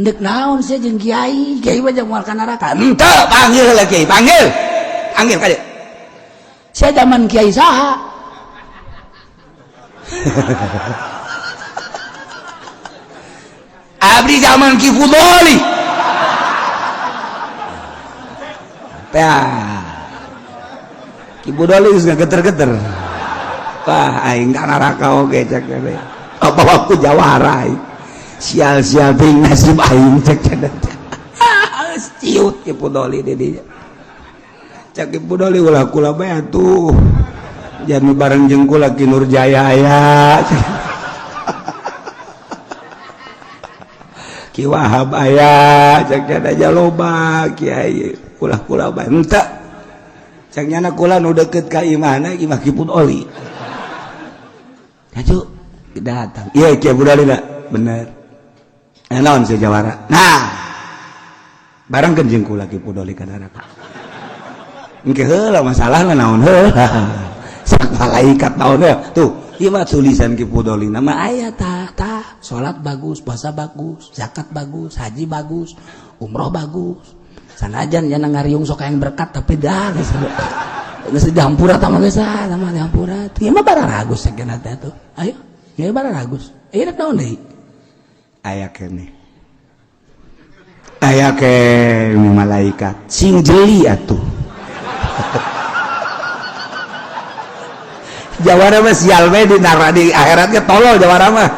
Ndek naon sia jeung kiai? Kiai mah jeung moal ka neraka. Henteu, panggil lah kiai, panggil. Panggil ka dieu. Sia zaman kiai saha? Abdi zaman Ki Fudoli. Tah. Ki Fudoli geus geter-geter. Wah, aing ka neraka oge cek teh. Apa waktu jawara aing. Sial-sial teuing nasib aing cek teh. Ciut Ki Pudoli di dinya. Cak Ki Pudoli, ulah kula bae atuh. Jangan bareng jeung kula Ki Nurjaya aya. Ki Wahab aya, cak aja loba kiai, ulah kula bae. Henteu. Cak nyana kula nu deukeut ka imahna, imah Ki Pudoli. Hayu datang. Iya, Ki Pudoli da. Bener. Eh, naon si jawara? Nah. Barengkeun jeung kula Ki Pudoli ka neraka. Engke heula masalahna naon heula. Sak malaikat naon ya. Tuh, ieu mah tulisan Ki Pudoli nama aya tah tah. Salat bagus, puasa bagus, zakat bagus, haji bagus, umroh bagus. Sanajan jana ngariung sok yang berkat, tapi dah geus geus dihampura tah mah, geus ah sama dihampura. Ieu mah bararagus sakeuna teh tuh. Ayo, ieu bararagus. Ieu rek naon deui? Aya keneh. Aya keneh malaikat. Sing jeli atuh. Jawara mah sial bae di nara di akhirat ge tolol jawara mah.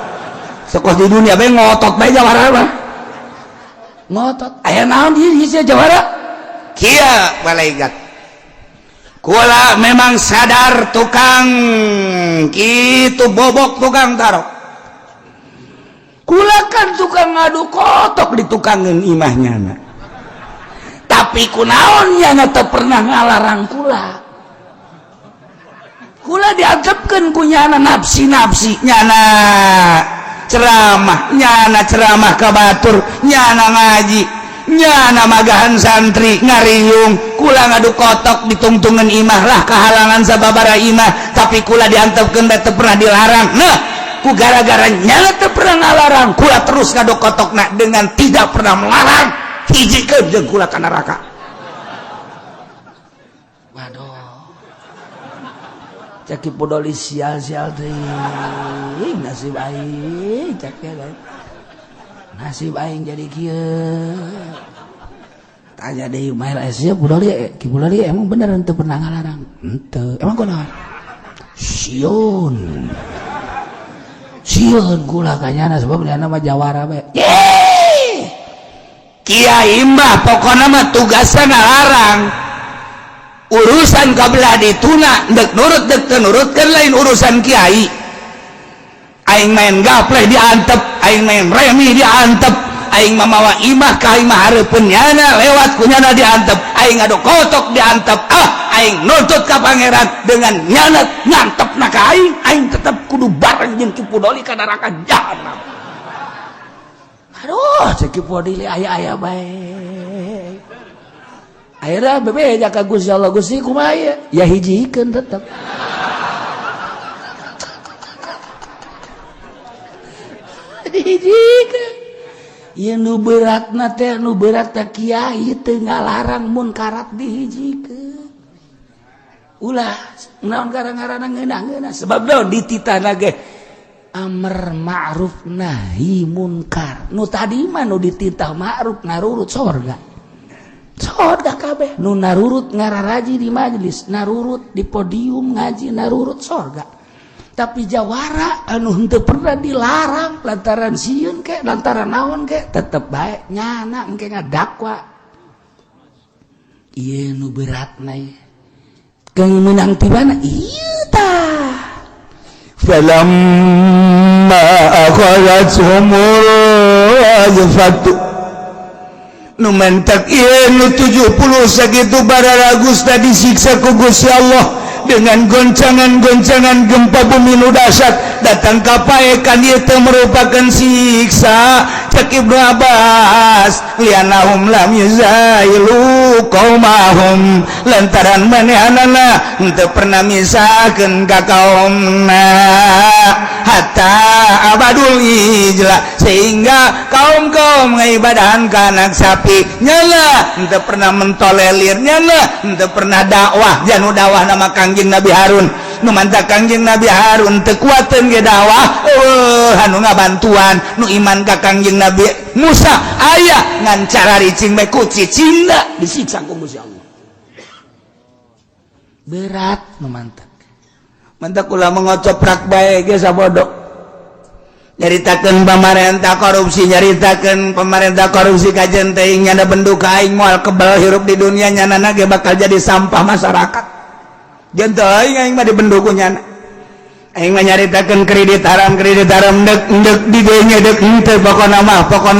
Sekos di dunia bae ngotot bae jawara mah. Ngotot. Aya naon di ieu jawara? Kia malaikat. Kula memang sadar tukang kitu bobok tukang tarok. Kula kan tukang ngadu kotok di tukangeun imahnya na. Tapi kunaon nyana teu pernah ngalarang kula. Kula diantepkeun ku nyana nafsi-nafsi nyana ceramah, nyana ceramah ka batur, nyana ngaji, nyana magahan santri ngariung, kula ngadu kotok ditungtungan imah lah kehalangan sababara imah, tapi kula diantepkeun da teu pernah dilarang. Nah, ku gara-gara nyana teu pernah ngalarang, kula terus ngadu kotokna dengan tidak pernah melarang, hijikeun jeung kula ka neraka. Waduh, cek Ki Pudoli, sial-sial teuing nasib aing, cek nasib aing jadi kieu. Tanya deui mail sia Pudoli, Ki Pudoli emang bener henteu pernah ngalarang? Henteu. Emang kunaon? Sieun. Sieun kula ka nyana sebab nyana mah jawara bae. Yeay! Kiai mah pokona mah tugasna ngalarang. Urusan kabelah dituna dek nurut dek teu nurut kan lain urusan kiai. Aing main gapleh diantep, aing main remi diantep, aing mamawa imah ka imah hareupeun nyana lewat ku nyana diantep, aing ngadu kotok diantep. Ah, aing nuntut ka pangeran dengan nyana ngantepna ka aing, aing tetep kudu bareng jeung Ki Pudoli ka neraka jahanam. Aduh, cek Ki Pudoli aya-aya bae. Akhirnya bebeja ka Gusti Allah, Gusti kumaha ieu? Ya hijikeun tetep. Dihijikeun. Ieu nu beratna teh, nu berat teh kiai teu ngalarang munkarat dihijikeun. Ulah naon gara-garana ngeunah-ngeunah sebab naon dititahna ge amar ma'ruf nahi munkar. Nu tadi mah nu dititah ma'ruf ngarurut sorga. Sorga kabeh nu narurut ngararaji di majelis, narurut di podium ngaji, narurut sorga. Tapi jawara anu henteu pernah dilarang lantaran sieun ke lantaran naon ke tetep bae nyana engke ngadakwa. Ieu nu beratna ieu. Keung meunang ti mana? Ieu tah. Falamma akhadhathumur rajfatu nu mentak ieu nu 70 sakitu bararagus tadi disiksa ku Gusti Allah dengan goncangan-goncangan gempa bumi nu dahsyat datang ka paekan ieu teh merupakan siksa. Cek Ibnu Abbas, lianahum lam yuzailu qaumahum, lantaran manehanana henteu pernah misahkeun ka kaumna hatta abadul ijla, sehingga kaum-kaum ngaibadahan ka anak sapi nyala henteu pernah mentolelir, nyala henteu pernah dakwah janu dakwah nama Kangjeng Nabi Harun. Nu mantap Kangjeng Nabi Harun teu kuateun ge dakwah, eueuh anu ngabantuan. Nu iman ka Kangjeng Nabi Musa aya, ngan cara ricing bae ku cicingna disiksa ku Gusti Allah. Berat nu mantap. Mantap ulah mengocoprak bae ge sabodo. Nyaritakeun pamarentah korupsi, nyaritakeun pemerintah korupsi, kajen teuing nyana bendu ka aing moal kebal hirup di dunia, nyana ge bakal jadi sampah masyarakat. Jeung teuing aing mah dibendu ku nyana. Aing mah nyaritakeun kredit haram, kredit haram, dek dek di dieu dek henteu, pokona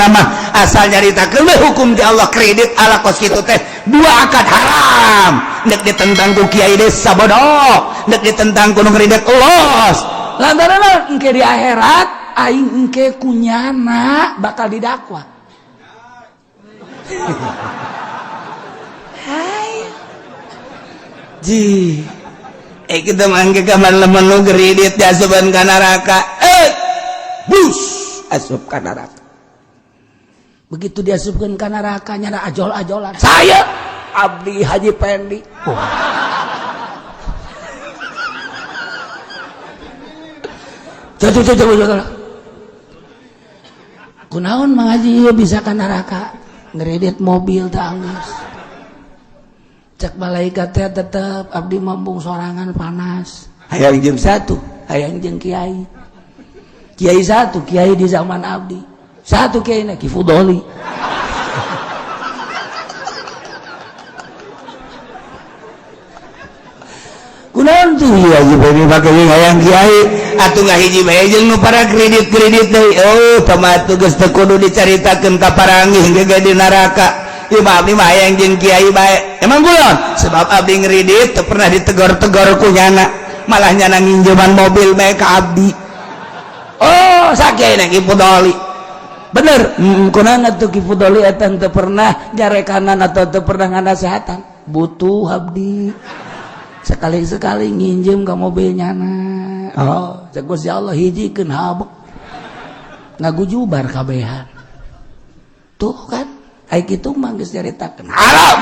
mah asal nyaritakeun we hukum di Allah kredit ala kos kitu teh dua akad haram. Dek ditentang ku kiai desa bodoh, dek ditentang ku nu kredit los. Lantaran engke di akhirat aing engke kunyana bakal didakwa. Hai. Ji. Kita mah engke kaman lamun nu kredit diasupan ka neraka. Bus asup ka neraka. Begitu diasupkeun ka neraka nyana ajol-ajolan. Saya Abdi Haji Pendi. Oh. Coba coba coba. Kunaon Mang Haji ieu bisa ka neraka? Ngredit mobil teh anggeus. Cek malaikat teh tetep abdi mambung sorangan panas. Hayang jeung satu, hayang jeung kiai. Kiai satu, kiai di zaman abdi. Satu kiai na Ki Fudoli. Kunaon tuh ieu Haji Pendi make hayang kiai atuh ngahiji bae jeung nu para kredit-kredit deui. Oh, pamatu geus teu kudu dicaritakeun ka paranggih ge di neraka. Ieu mah abdi mah hayang jeung kiai bae. Emang kunaon? Sebab abdi ngredit teu pernah ditegor-tegor ku nyana. Malah nyana nginjeman mobil bae ka abdi. Oh, sakieu Ki Fudoli. Bener, kunaon atuh Ki Fudoli eta teu pernah jarekanan atau teu pernah nganasehatan. Butuh abdi. Sekali-sekali nginjem ke mobil nyana. Oh, cek Gusti Allah hijikeun habek. Ngagujubar kabehan. Tuh kan, ai kitu mah geus nyaritakeun haram.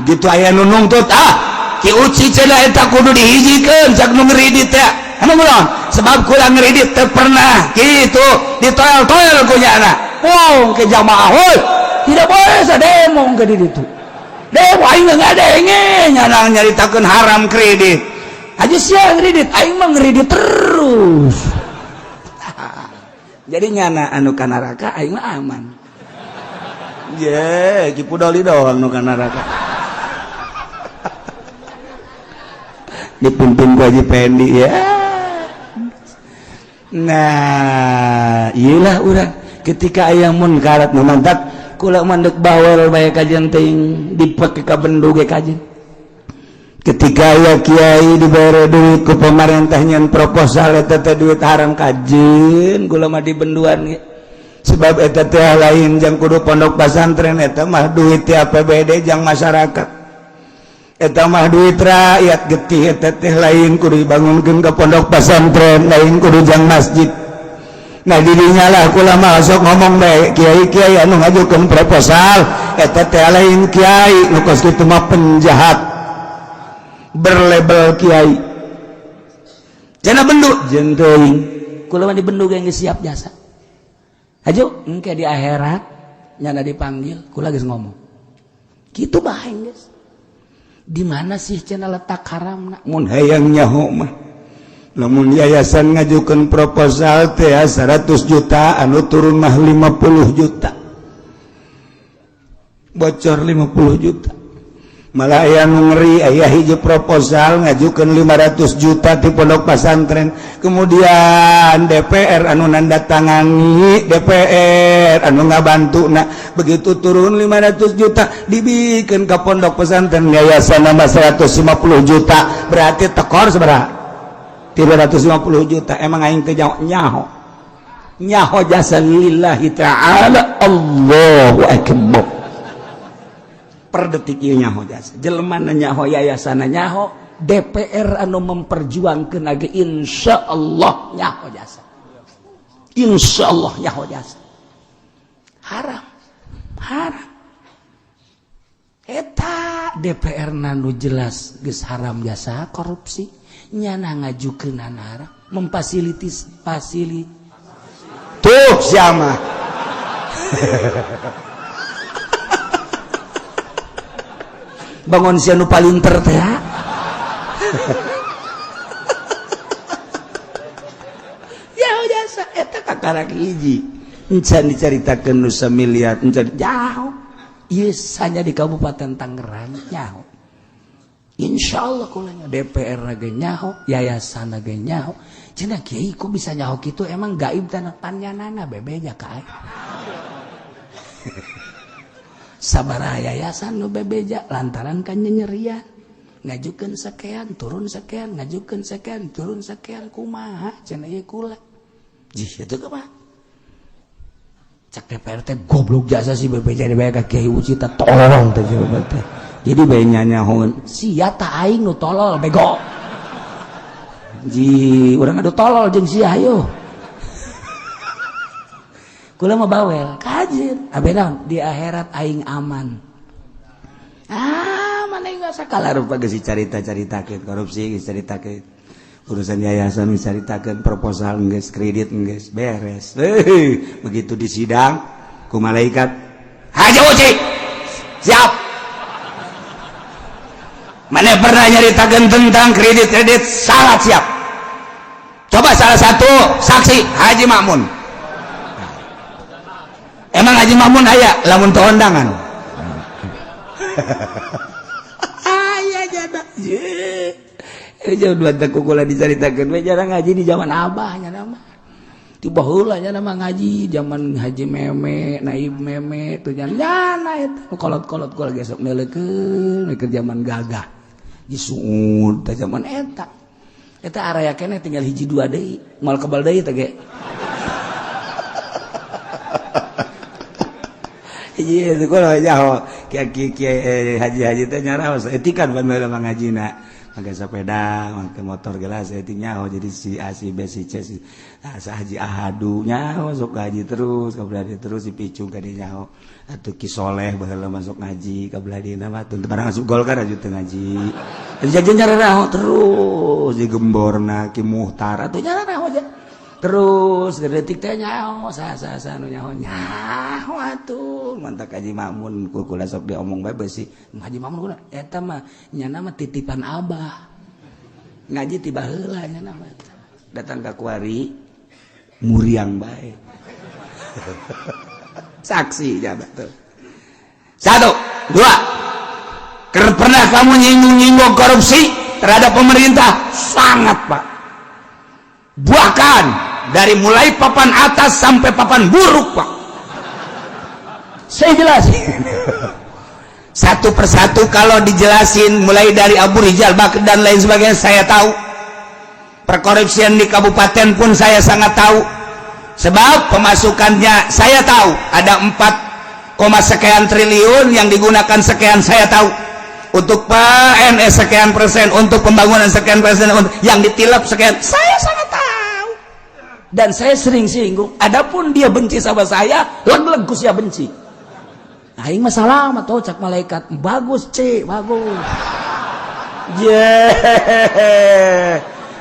Begitu aya nu nungtut, ah, Ki Uci cenah eta kudu dihijikeun cak nu ngredit teh. Anu kunaon? Sebab kurang ngredit teu pernah kitu ditoel-toel ku nyana. Pung ke jamaah heuy. Tidak boleh sademo ke di ditu. Demo aing ngadenge nyana nyaritakeun haram kredit. Aja sia ngredit, aing mah ngredit terus. Jadi nyana anu ka neraka aing mah aman. Ye, Ki Fudoli doang nu ka neraka. Dipimpin ku Haji Pendi ya. Nah, iyalah urang ketika aya munkarat nu mantak kula mandek bawel bae kajian teuing dipake ka bendu ge kajian. Ketika aya kiai dibere duit ku pemerintah nyen proposal eta teh duit haram kajian kula mah dibenduan ge. Sebab eta teh lain jang kudu pondok pesantren, eta mah duit ti APBD jang masyarakat. Eta mah duit rakyat getih eta teh lain kudu dibangunkeun ka pondok pesantren, lain kudu jang masjid. Nah didinya lah kula mah sok ngomong bae kiai-kiai anu ngajukeun proposal eta teh lain kiai nu kos kitu mah penjahat berlabel kiai. Cenah bendu jeung teuing kula mah dibendu ge geus siap jasa. Hajo engke di akhirat nyana dipanggil kula geus ngomong. Kitu bae geus. Di mana sih cenah letak haramna? Mun hayang nyaho mah lamun yayasan ngajukeun proposal teh 100 juta anu turun mah 50 juta. Bocor 50 juta. Malah aya nu ngeri aya hiji proposal ngajukeun 500 juta di pondok pesantren. Kemudian DPR anu nandatangani, DPR anu ngabantuna. Begitu turun 500 juta dibikeun ka pondok pesantren yayasan nambah 150 juta. Berarti tekor sabaraha? 350 juta. Emang aing teh nyaho. Nyaho jasa lillahi ta'ala. Allahu akbar. Per detik ieu nyaho jasa. Jelema nyaho, yayasan nyaho, DPR anu memperjuangkeun lagi insyaallah nyaho jasa. Insyaallah nyaho jasa. Haram. Haram. Eta DPR nu jelas geus haram jasa korupsi, nyana ngajukeun haram, memfasilitis fasili. Tuh siapa? Bangun sia nu palinter teh. Ya jasa eta Karak hiji encan dicaritakeun nu samiliar encan jauh. Ieu hanya di Kabupaten Tangerang nyaho. Insya Allah kulanya DPR ge nyaho, yayasan ge nyaho. Cenah kiai kok bisa nyaho kitu, emang gaib tanah panyanana bebeja ka aing. Sabaraha yayasan nu bebeja lantaran kan nyerian. Ngajukeun sekian, turun sekian, ngajukeun sekian, turun sekian, kumaha cenah ieu kula. Jih itu kumaha? Cak DPR teh goblok jasa si bebeja dibayar ka Kiai Uci teh tolong teh teh. Jadi bae nyanyahoun sia ta aing nu tolol bego. Ji urang adu tolol jeung sia hayo. Kula mah bawel kajin abe naon di akhirat aing aman. Ah mana enggak sakala rupa geus dicarita-caritakeun korupsi geus caritakeun. Urusan yayasan dicaritakeun proposal geus kredit geus beres. Heuh, begitu di sidang ku malaikat Haji Uci siap. Mana pernah nyaritakeun tentang kredit-kredit salah siap. Coba salah satu saksi Haji Makmun. Emang Haji Makmun aya lamun teu undangan. Aya jada. Jauh dua kukula diceritakan we jarang ngaji di zaman abahnya nama. Ti baheula nya nama ngaji zaman Haji Meme, Naib Meme tuh jana eta kolot-kolot kula gesok neuleukeun keur zaman gagah. Disuud teh zaman eta. Eta area keneh tinggal hiji dua deui, moal kebal deui teh ge. Iya, itu kalau nyaho kiai haji-haji teh nyaraos etikan pan baheula mah ngajina. Make sepeda, make motor gelas etik nyaho jadi si A si B si C si nah, sa haji Ahadu nyaho sok ngaji terus kabelah terus si picung ka dieu nyaho atuh Ki Soleh baheula masuk ngaji kabelah dieuna mah teu barang asup Golkar aja teu ngaji. Jadi nyaraho terus di gemborna Ki Muhtar atuh nyaraho aja. Terus detik teh nyaho sa sa sa nu nyaho nyaho atuh mantak Haji Makmun ku kula sok diomong bae beusi Haji Makmun kula eta mah nyana mah titipan abah ngaji ti baheula nyana mah datang ka kuari muriang bae. Saksi jaba tuh. Satu, dua. Pernah kamu nyinggung-nyinggung korupsi terhadap pemerintah? Sangat, Pak. Bahkan dari mulai papan atas sampai papan buruk, Pak. Saya jelasin satu persatu kalau dijelasin mulai dari Abu Rizal Bakri dan lain sebagainya saya tahu. Perkorupsian di kabupaten pun saya sangat tahu. Sebab pemasukannya saya tahu ada 4, sekian triliun yang digunakan sekian saya tahu. Untuk PNS sekian persen, untuk pembangunan sekian persen, untuk yang ditilap sekian, saya sangat tahu. Dan saya sering singgung, adapun dia benci sama saya, leg-leg ku sia benci. Aing mah selamat tuh cak malaikat, bagus C, bagus. Yeah.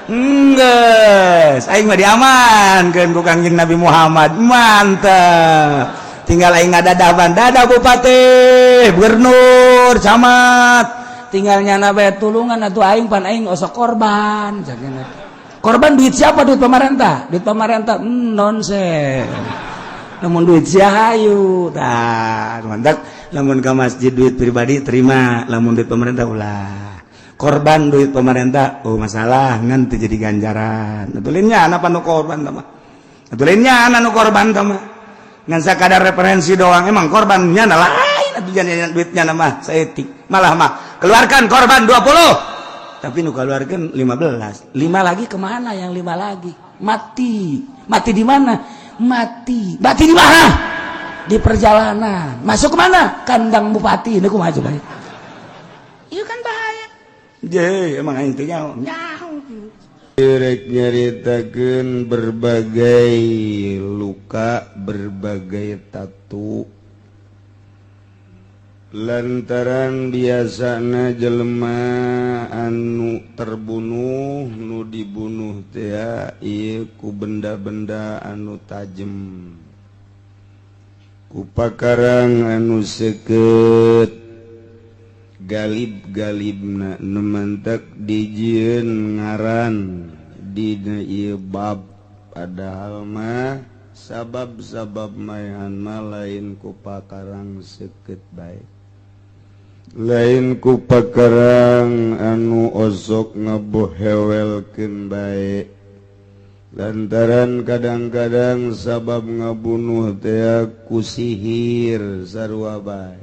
Enggeus, aing mah diamankeun ku Kangjeng Nabi Muhammad. Mantap. Tinggal aing ngadadaban, dadah bupati, gubernur, camat. Tinggal nyana bae tulungan atuh aing pan aing osok korban. Korban duit siapa? Duit pemerintah. Duit pemerintah nonsen. Namun duit sia hayu. Tah, mantap. Lamun ka masjid duit pribadi terima, lamun duit pemerintah ulah. Korban duit pemerintah, oh masalah ngan teu jadi ganjaran. Atuh lain nyana nu korban tah mah. Atuh lain nyana nu korban tah mah. Ngan sakadar referensi doang, emang korban nyana lain atuh jangan duitnya mah saeutik. Malah mah keluarkan korban 20. Tapi nu keluarkan 15. 5 lagi kemana yang 5 lagi? Mati. Mati di mana? Mati. Mati di mana? Di perjalanan. Masuk kemana? Kandang bupati. Ini kumaha coba? Iya kan bahaya. Je, emang aing teh nyaho. Rek nyaritakeun berbagai luka, berbagai tatu. Lantaran biasana jelema anu terbunuh, nu dibunuh teh ieu ku benda-benda anu tajem, ku pakarang anu seukeut galib-galibna nu mantak dijieun ngaran dina ieu bab, padahal mah Sabab-sabab maehan mah lain ku pakarang seukeut bae, lain ku pakarang anu osok ngabohewelkeun bae, lantaran kadang-kadang sabab ngabunuh teh ku sihir sarua bae.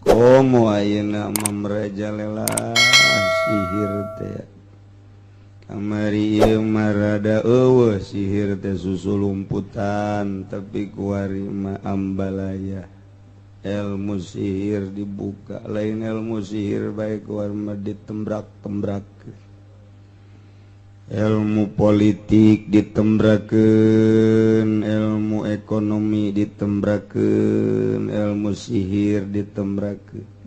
Komo ayeuna mah merajalela sihir teh. Kamari ieu mah rada eueuh sihir teh susu lumputan, tapi kuari mah ambalaya ilmu sihir dibuka. Lain ilmu sihir bae, kuari mah ditembrak-tembrak ilmu politik, ditembrakeun ilmu ekonomi, ditembrakeun ilmu sihir, ditembrakeun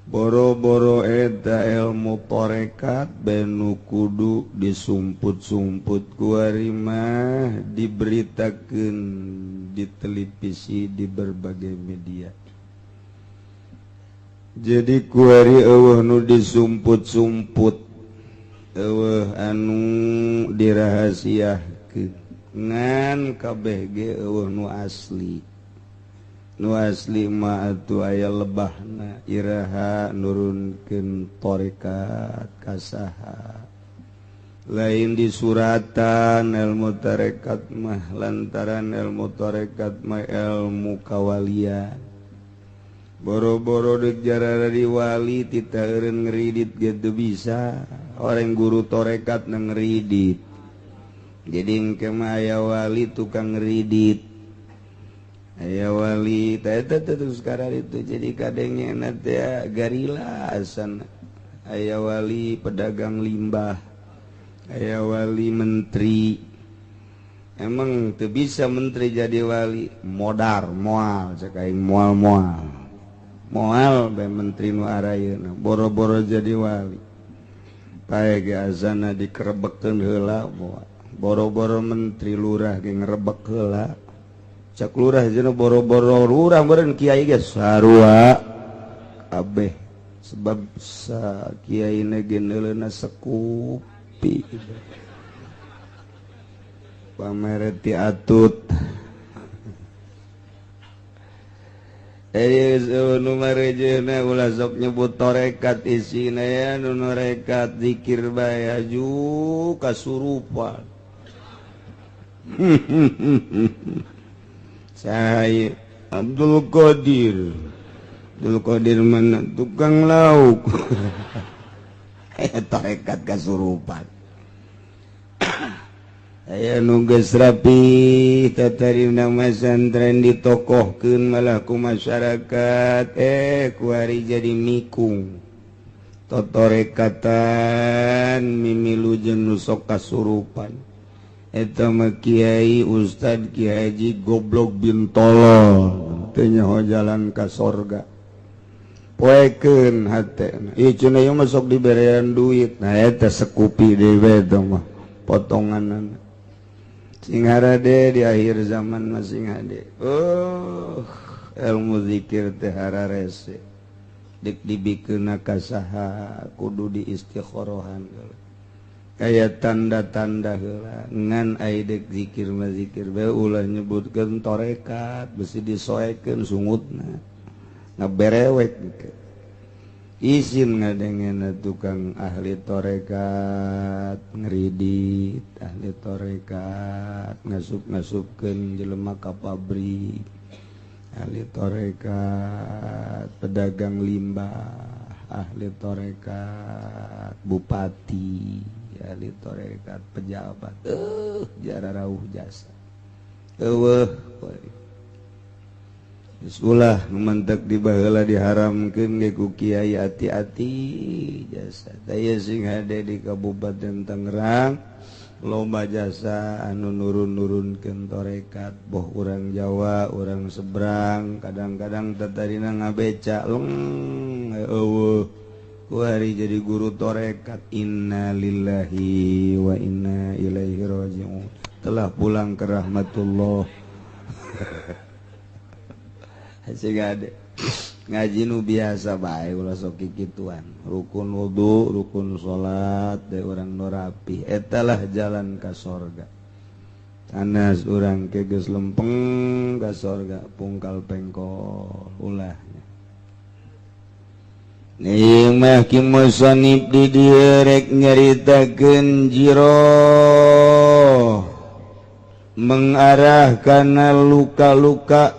boro-boro eta ilmu torekat benu kudu disumput-sumput. Kuari mah diberitakeun di televisi, di berbagai media. Jadi kuari eueuh nu disumput-sumput, eueuh anu dirahasiakeun, ngan kabeh ge eueuh nu asli. Nu asli mah atuh aya lebahna, iraha nurunkeun tarekat kasaha, lain di suratan ilmu tarekat mah, lantaran ilmu tarekat mah ilmu kawalian. Boro-boro deuk jarara di wali, tita eureun ngeridit ge teu bisa. Orang guru tarekat na ngeridit, jadi engke mah aya wali tukang ngeridit, aya wali eta terus sekarang itu. Jadi kadangnya teh garila asana, aya wali pedagang limbah, aya wali menteri. Emang teu bisa menteri jadi wali? Modar moal, cek aing moal, moal, moal bae menteri nu arayeuna. Boro-boro jadi wali, pae ge azana dikerebekkeun heula moal. Boro-boro menteri, lurah ge ngerebek heula. Cak lurah jeung boro-boro lurah, meureun kiai ge sarua kabeh, sebab sa kiai ge neuleuna sekupi pamereti atut. Eh, nu marejeuna ulah sok nyebut torekat, isina ya nu norekat zikir bae aju kasurupan. Saya Abdul Qadir, Abdul Qadir mana? Tukang lauk. Tarekat kasurupan. Aya nu geus rapi tatarina masantren ditokohkeun malah ku masyarakat, kuari jadi mikung totorekatan, mimilu jeung nu sok kasurupan. Eta mah kiai, ustad, kiai haji goblok bin tolol, teu nyaho jalan ka sorga. Poekeun hatena ieu, cenah ieu mah sok diberean duit. Nah, eta sekupi deui eta mah potonganana. Sing harade di akhir zaman mah, sing hade. Oh, ilmu zikir teh hararese. Dek dibikeunna ka saha kudu diistikhorohan heula, kaya tanda-tanda heula. Ngan ai dek zikir mah zikir bae, ulah nyebutkeun torekat, besi disoekeun sungutna ngaberewek. Isin ngadengena tukang ahli torekat ngeridit, ahli torekat ngasup-ngasupkeun jelema ka pabrik, ahli torekat pedagang limbah, ahli torekat bupati, ahli torekat pejabat, jara rauh jasa eueuh. Ulah mentek di baheula diharamkeun ge ku kiai, hati-hati jasa. Daya sing hade di Kabupaten Tangerang loba jasa anu nurun-nurunkeun torekat, boh urang Jawa, urang seberang, kadang-kadang tatarina ngabeca leng eueuh kuari jadi guru torekat. Innalillahi wa inna ilaihi rajiun, telah pulang ke rahmatullah. Sehingga ada ngaji nu biasa bae, ulah sok kikituan. Rukun wudu, rukun salat, de urang nu rapi, eta lah jalan ka sorga. Sanes urang ke geus lempeng ka sorga pungkal pengkol ulahnya. Nih mah ki musonib di dieu rek nyaritakeun jiroh mengarah kana luka-luka,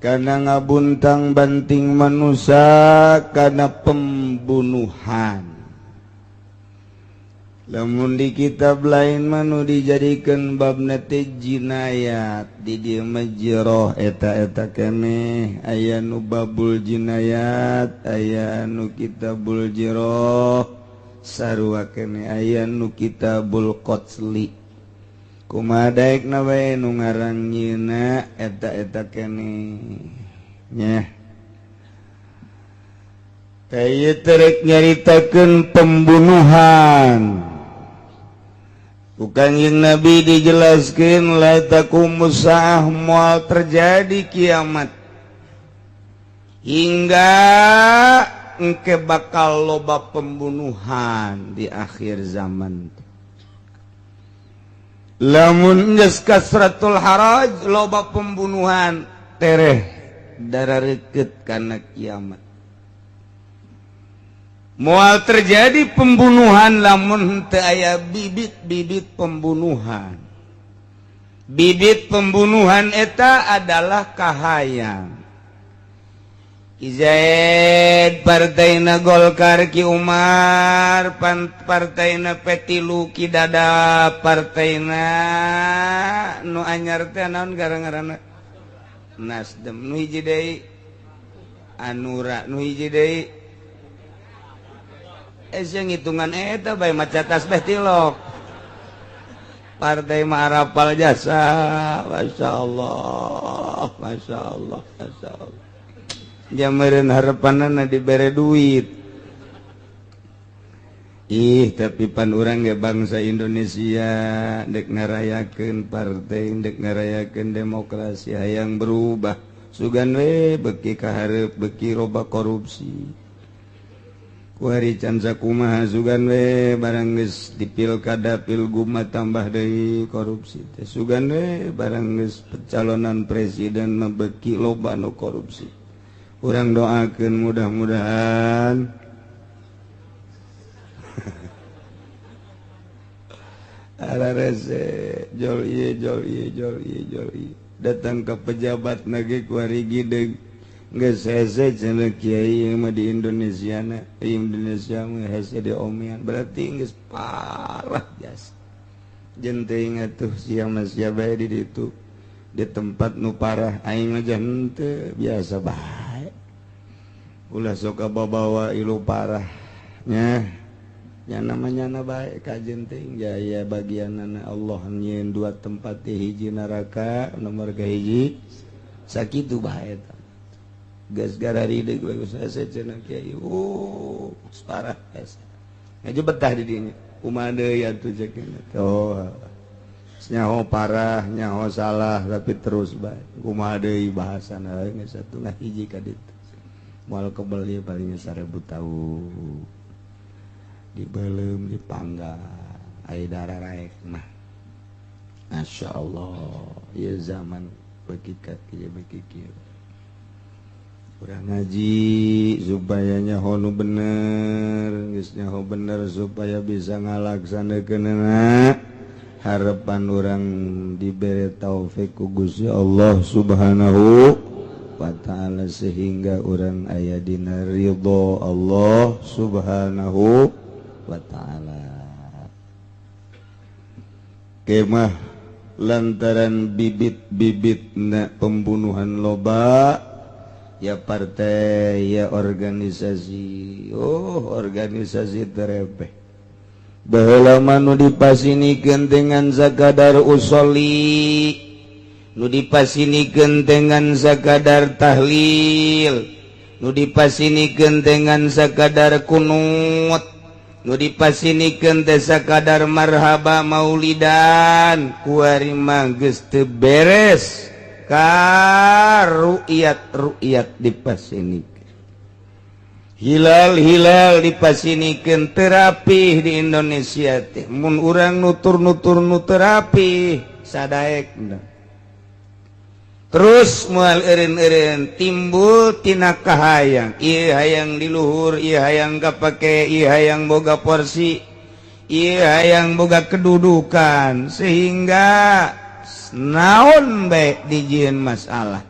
karena ngabuntang banting manusia, karena pembunuhan. Lamun di kitab lain manu dijadikan bab teh jinayat, di dieu mah jiroh eta-eta keneh. Aya nu babul jinayat, aya nu kitabul jiroh, sarua keneh aya nu kitabul qatli. Kumaha daekna bae nu ngarang nyieuna eta-eta keneh nya. Teh rek nyaritakeun pembunuhan. Ku Kanjeng Nabi dijelaskan la taqumus saah, moal terjadi kiamat hingga engke bakal loba pembunuhan di akhir zaman. Lamun geus kasratul haraj, loba pembunuhan, tereh darah reket karena kiamat. Moal terjadi pembunuhan lamun teu aya bibit-bibit pembunuhan. Bibit pembunuhan eta adalah kahayang. Ki Zaid partaina Golkar, Ki Umar pan partaina P3, Ki Dada partaina nu anyar teh naon gara-garana, Nasdem, nu hiji deui Anura, nu hiji deui eh sia ngitungan eta bae maca tasbih tilok. Partai mah arapal jasa. Masya Allah, Masya Allah, Masya Allah. Jameureun harapanana dibere duit. Ih, tapi pan urang ge bangsa Indonesia dek ngarayakeun partai, dek ngarayakeun demokrasi, hayang berubah. Sugan we beki kahareup beki loba korupsi. Kuari can sakumaha, sugan we barang geus di pilkada pilgub mah tambah deui korupsi teh. Sugan we barang geus pencalonan presiden mah beki loba nu korupsi. Urang doakeun mudah-mudahan Ara rese jol ieu, jol ieu, jol ieu, jol ieu. Datang ke pejabat nage kuari gideg geus hese cenah kiai mah di Indonesia na, di Indonesia mah hese di omean, berarti geus parah jas. Jeung teuing atuh sia mah sia bae di ditu di tempat nu parah, aing mah henteu biasa bae. Ulah sok bawa ilu parah nya. Nya namanya na bae kajen teuing jaya bagianana Allah nyieun dua tempat, di hiji neraka nomor ka hiji sakitu bae eta. Geus gararideug we geus hese cenah kiai. Oh, parah hese. Ngaji betah di dinya. Kumaha deui atuh cek. Oh. Nyaho parah, nyaho salah, tapi terus bae. Kumaha deui bahasana geus satu ngahiji ka ditu. Moal kebel ieu paling 1000 tahun. Dibelum dipanggang aya darah raek mah. Masya Allah ya, zaman beki ka kieu beki kieu. Urang ngaji supaya nyaho nu bener, geus nyaho bener supaya bisa ngalaksanakeunana. Harapan urang diberi taufik ku Gusti Allah Subhanahu wa ta'ala sehingga urang aya dina ridho Allah Subhanahu wa ta'ala. Kemah lantaran bibit-bibit na pembunuhan loba ya, partai ya, organisasi, oh, organisasi terepeh. Baheula mah nu dipasinikeun dengan sakadar usoli, nu dipasinikeun dengan sakadar tahlil, nu dipasinikeun dengan sakadar kunut, nu dipasinikeun teh sakadar marhaba maulidan. Kuari mah geus teu beres ka ru'yat, ru'yat dipasinikeun. Hilal hilal dipasinikeun terapi di Indonesia teh. Mun urang nutur-nutur nu terapi sadaek terus moal eureun-eureun timbul tina kahayang. Ieu hayang di luhur, ieu hayang kapake, ieu hayang boga porsi, ieu hayang boga kedudukan, sehingga naon bae dijieun masalah.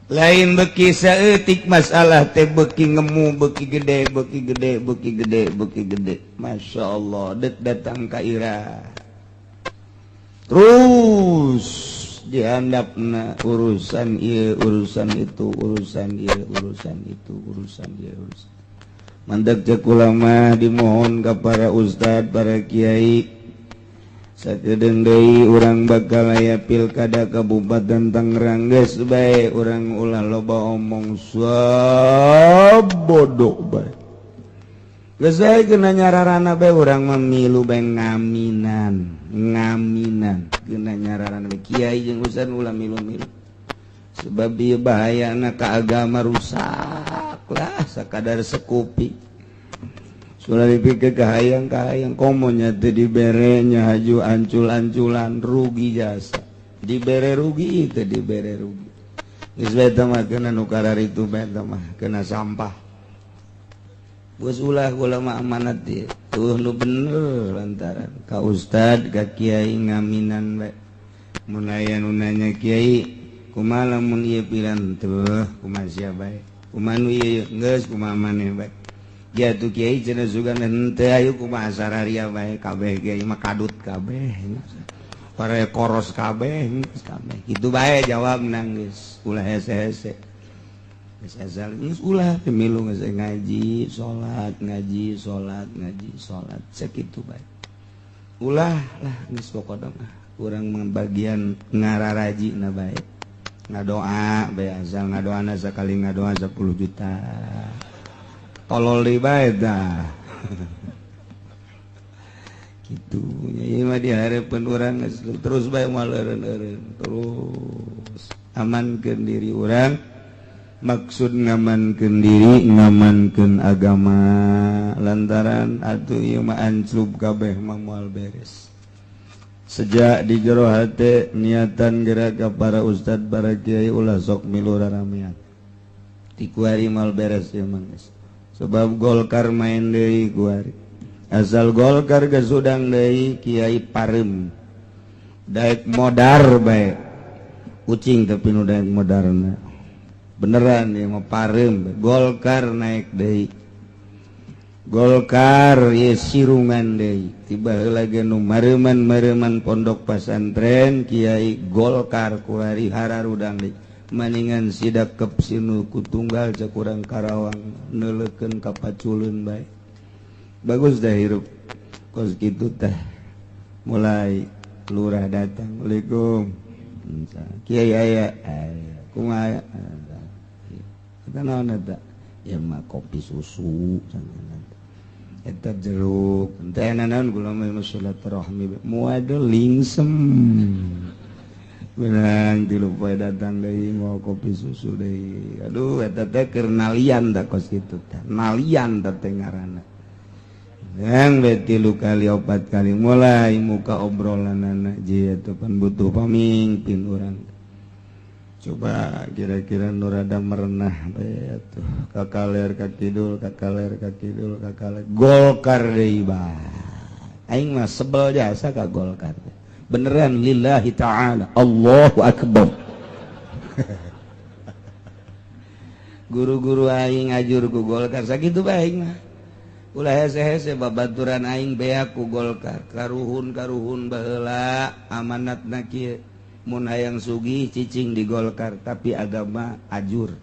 Lain beki saeutik masalah teh, beki ngemu, beki gede, beki gede, beki gede, beki gede. Masya Allah, dek datang ka ira terus dihandapna urusan ieu, urusan itu, urusan ieu, urusan itu, urusan ieu, urusan. Mandek cek ulama, dimohon ke para ustad, para kiai, sakedeung deui urang bakal aya Pilkada Kabupaten Tangerang. Geus bae urang ulah loba omong, bodoh bae. Geus bae kena nyararana bae, urang memilu bae, ngaminan ngaminan kena nyararana bae. Kiai jeung ustad ulah milu-milu, sebab ieu bahayana ka agama rusak lah sakadar sekupi. Sudah dipikir kahayang kahayang komonya teh diberenya haju ancul-anculan, rugi jasa dibere, rugi itu dibere rugi. Geus bae mah kena nu itu bae mah kena sampah. Geus ulah, kula mah amanat ieu tuh nu bener lantaran ka ustad, ka kiai ngaminan bae. Mun aya nu nanya, "Kiai, kumaha lamun ieu pilihan tuh, kumaha sia bae, kumaha nu ieu?" "Geus, kumaha maneh bae." Ya tuh kiai cenah sugan henteu, ayo kumaha sararia bae, kabeh kiai mah kadut kabeh, para koros kabeh, kabeh kitu bae. Jawab nangis, ulah hese-hese. Geus asal geus ulah pemilu, geus ngaji salat, ngaji salat, ngaji salat, sakitu bae. Ulah lah, geus pokona mah urang bagian ngararaji na bae, ngadoa bae. Asal ngadoana sakali ngadoa 10 juta, tolol deui bae dah gitu nya. Ieu mah dihareupeun urang terus bae, moal eureun-eureun, terus amankeun diri urang. Maksud ngamankeun diri, ngamankeun agama, lantaran atuh ieu mah anclub kabeh mah moal beres. Sejak di jero hate niatan gerak ke para ustad, para kiai, ulah sok milu raramean ti kuari, moal beres ieu mah geus. Sebab Golkar main deui kuari. Asal Golkar gesudang deui, kiai parem, daek modar bae ucing, tapi nu daek modarna beneran ya mah parem. Golkar naik deui, Golkar ye sirungan deui. Tiba heula ge nu mareuman-mareuman pondok pesantren, kiai Golkar kuari hararudang deui. Maningan sidak kep sinu ku tunggal, cek urang Karawang, neuleukeun ka paculeun bae. Bagus dah hirup kos kitu teh. Mulai lurah datang, "Assalamualaikum, kiai." "Aya aya." "Kumaha eta, naon eta?" "Ya mah kopi susu eta, jeruk teh." "Naon?" "Kula mah silaturahmi." Muadul lingsem benang 3 poe datang deui, mau kopi susu deui. Aduh, eta teh keur nalian da kos kitu teh, nalian teh teh ngaranna. Yang be tilu kali, opat kali, mulai muka obrolan anak jia itu pan butuh pamimpin urang. Coba kira-kira nu rada merenah bae atuh, ka kaler ka kidul, ka kaler ka kidul, ka kaler, Golkar deui bah. Aing mah sebel jasa ka Golkar beneran, lillahi ta'ala, Allahu akbar. Guru-guru aing ajur ku Golkar, sakitu bae aing mah. Ulah hese-hese, babaturan aing beak ku Golkar. Karuhun karuhun baheula amanatna kieu, mun hayang sugih cicing di Golkar, tapi agama ajur.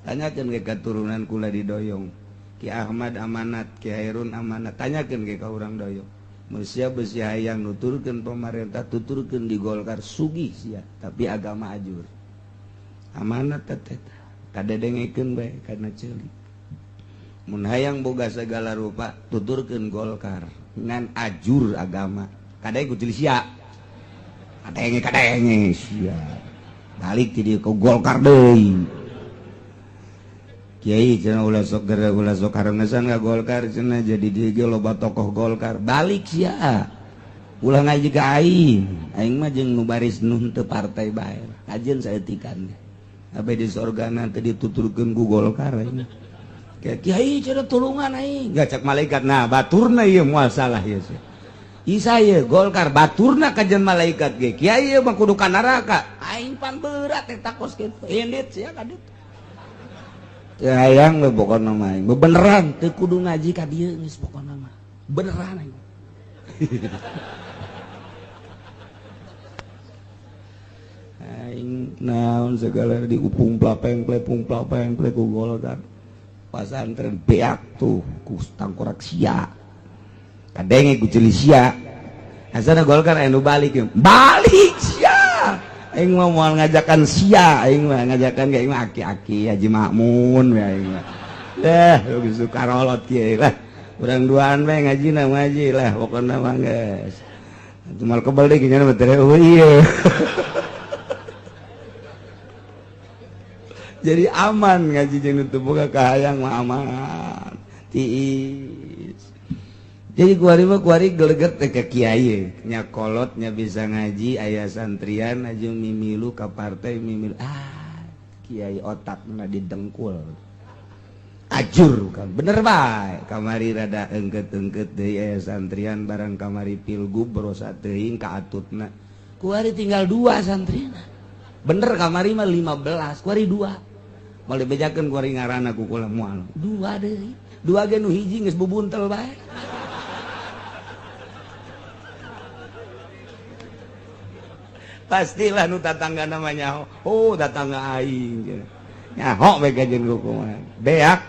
Tanyakeun ke katurunan kula di Doyong, Ki Ahmad amanat, Ki Hairun amanat. Tanyakeun ke ka urang Doyong. Manusia besi hayang nuturkeun pemerintah, tuturkeun di Golkar, sugih sia, tapi agama ajur. Amanat teh kadedengekeun bae kana ceuli. Mun hayang boga segala rupa, tuturkeun Golkar, ngan ajur agama. Kadenge ku ceuli sia, kadenge kadenge sia, balik ti dieu ke Golkar deui. Kiai cenah ulah sok geura ulah sok harengesan ka Golkar cenah jadi dieu ge loba tokoh Golkar balik sia. Ulah ngaji ka aing. Aing mah jeung nu baris nu teu partai bae. Kajeun saeutikan. Abe di sorgana teu dituturkeun ku Golkar aing. Kiai cenah tulungan aing. Gak cek malaikat nah baturna ieu moal salah ieu sih. Isa ieu Golkar baturna kajeun malaikat ge. Kiai ieu mah kudu ka neraka. Aing pan berat eta kos kitu. Indit sia ka ditu. Teu hayang we pokona mah aing. Beneran teu kudu ngaji ka dieu geus pokona mah. Beneran aing. Aing naon segala diupung plapeng plepung plapeng plek ku Golkar. Pasantren beak tuh ku tangkorak sia. Kadenge ku ceuli sia. Asana Golkar anu balik balik sia. Aing mah moal ngajakan sia, aing mah ngajakan ka aing mah aki-aki Haji Makmun we aing mah. Deh, geus karolot kieu lah. Urang duaan we ngajina ngaji lah pokona mah geus. Cumal kebel deui nya mah teh eueuh ieu. Jadi aman ngaji jeung nu teu boga kahayang mah aman. Tiis. Jadi kuari mah kuari geleget teh ka kiai, nya kolot nya bisa ngaji aya santrian aja mimilu ka partai mimilu. Ah, kiai otakna didengkul. Ajur kan bener bae. Kamari rada engket-engket deui aya santrian barang kamari pilgub berosa teuing ka atutna. Kuari tinggal 2 santrina. Bener kamari mah 15, kuari 2. Moal dibejakeun kuari ngaranna ku kula moal. 2 deui. 2 ge nu hiji geus bubuntel bae. Pastilah nu tatangga namanya oh tatangga aing nyaho we kajeun ku kumaha beak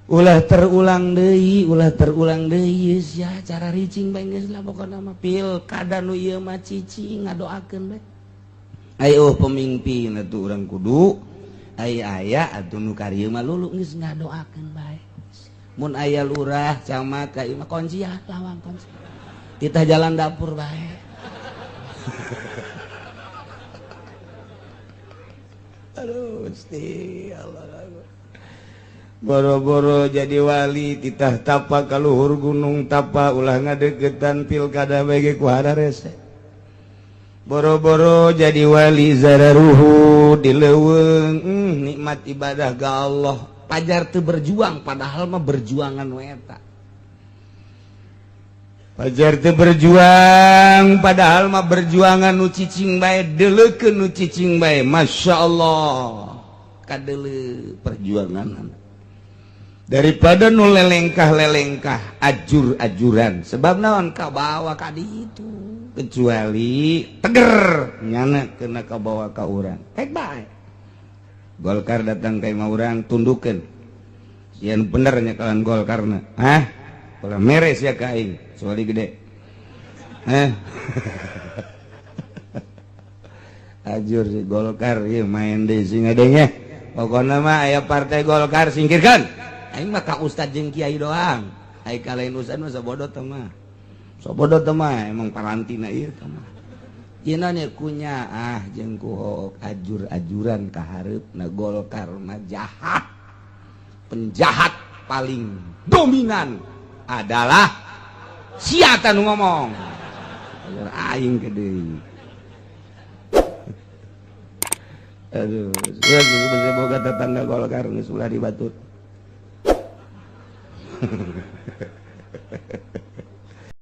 ulah terulang deui sia cara ricing bae geus lah pokona mah pilkada nu ieu mah cicing ngadoakeun bae ayo pemimpin atuh urang kudu aya aya atuh nu karieu mah lulu geus ngadoakeun bae mun aya lurah camat ka ieu mah kuncian lawang kunci titah jalan dapur bae. Aduh, Gusti Allah. Boro-boro jadi wali titah tapa kaluhur gunung tapa ulah ngadeukeutan pilkada bae ge ku hararese. Boro-boro jadi wali zararuhu di leuweung nikmat ibadah ga Allah. Pajar teu berjuang padahal mah berjuangan we eta. Pajar teu berjuang padahal mah berjuangan nu cicing bae deuleukeun nu cicing bae Masya Allah kadeuleu perjuangan daripada nu lelengkah-lelengkah ajur-ajuran sebab naon kabawa ka ditu kecuali teger nyana kena kabawa ka urang rek bae Golkar datang ka imah urang tundukeun sieun bener nya kalan Golkarna hah ulah meres ya ka aing soali gede ajur si Golkar ieu main deui sing adenya pokona mah aya partai Golkar singkirkan aing mah ka ustad jeung kiai doang ai ka lain ustad mah sabodo teh mah sabodo teh mah emang parantina ieu teh mah dina nya kunya ah jeung ku hook ajur-ajuran ka hareupna Golkar mah jahat penjahat paling dominan adalah siapa nu ngomong aing gede. Aduh, geus boga tetangga Golkar geus ulah dibatut.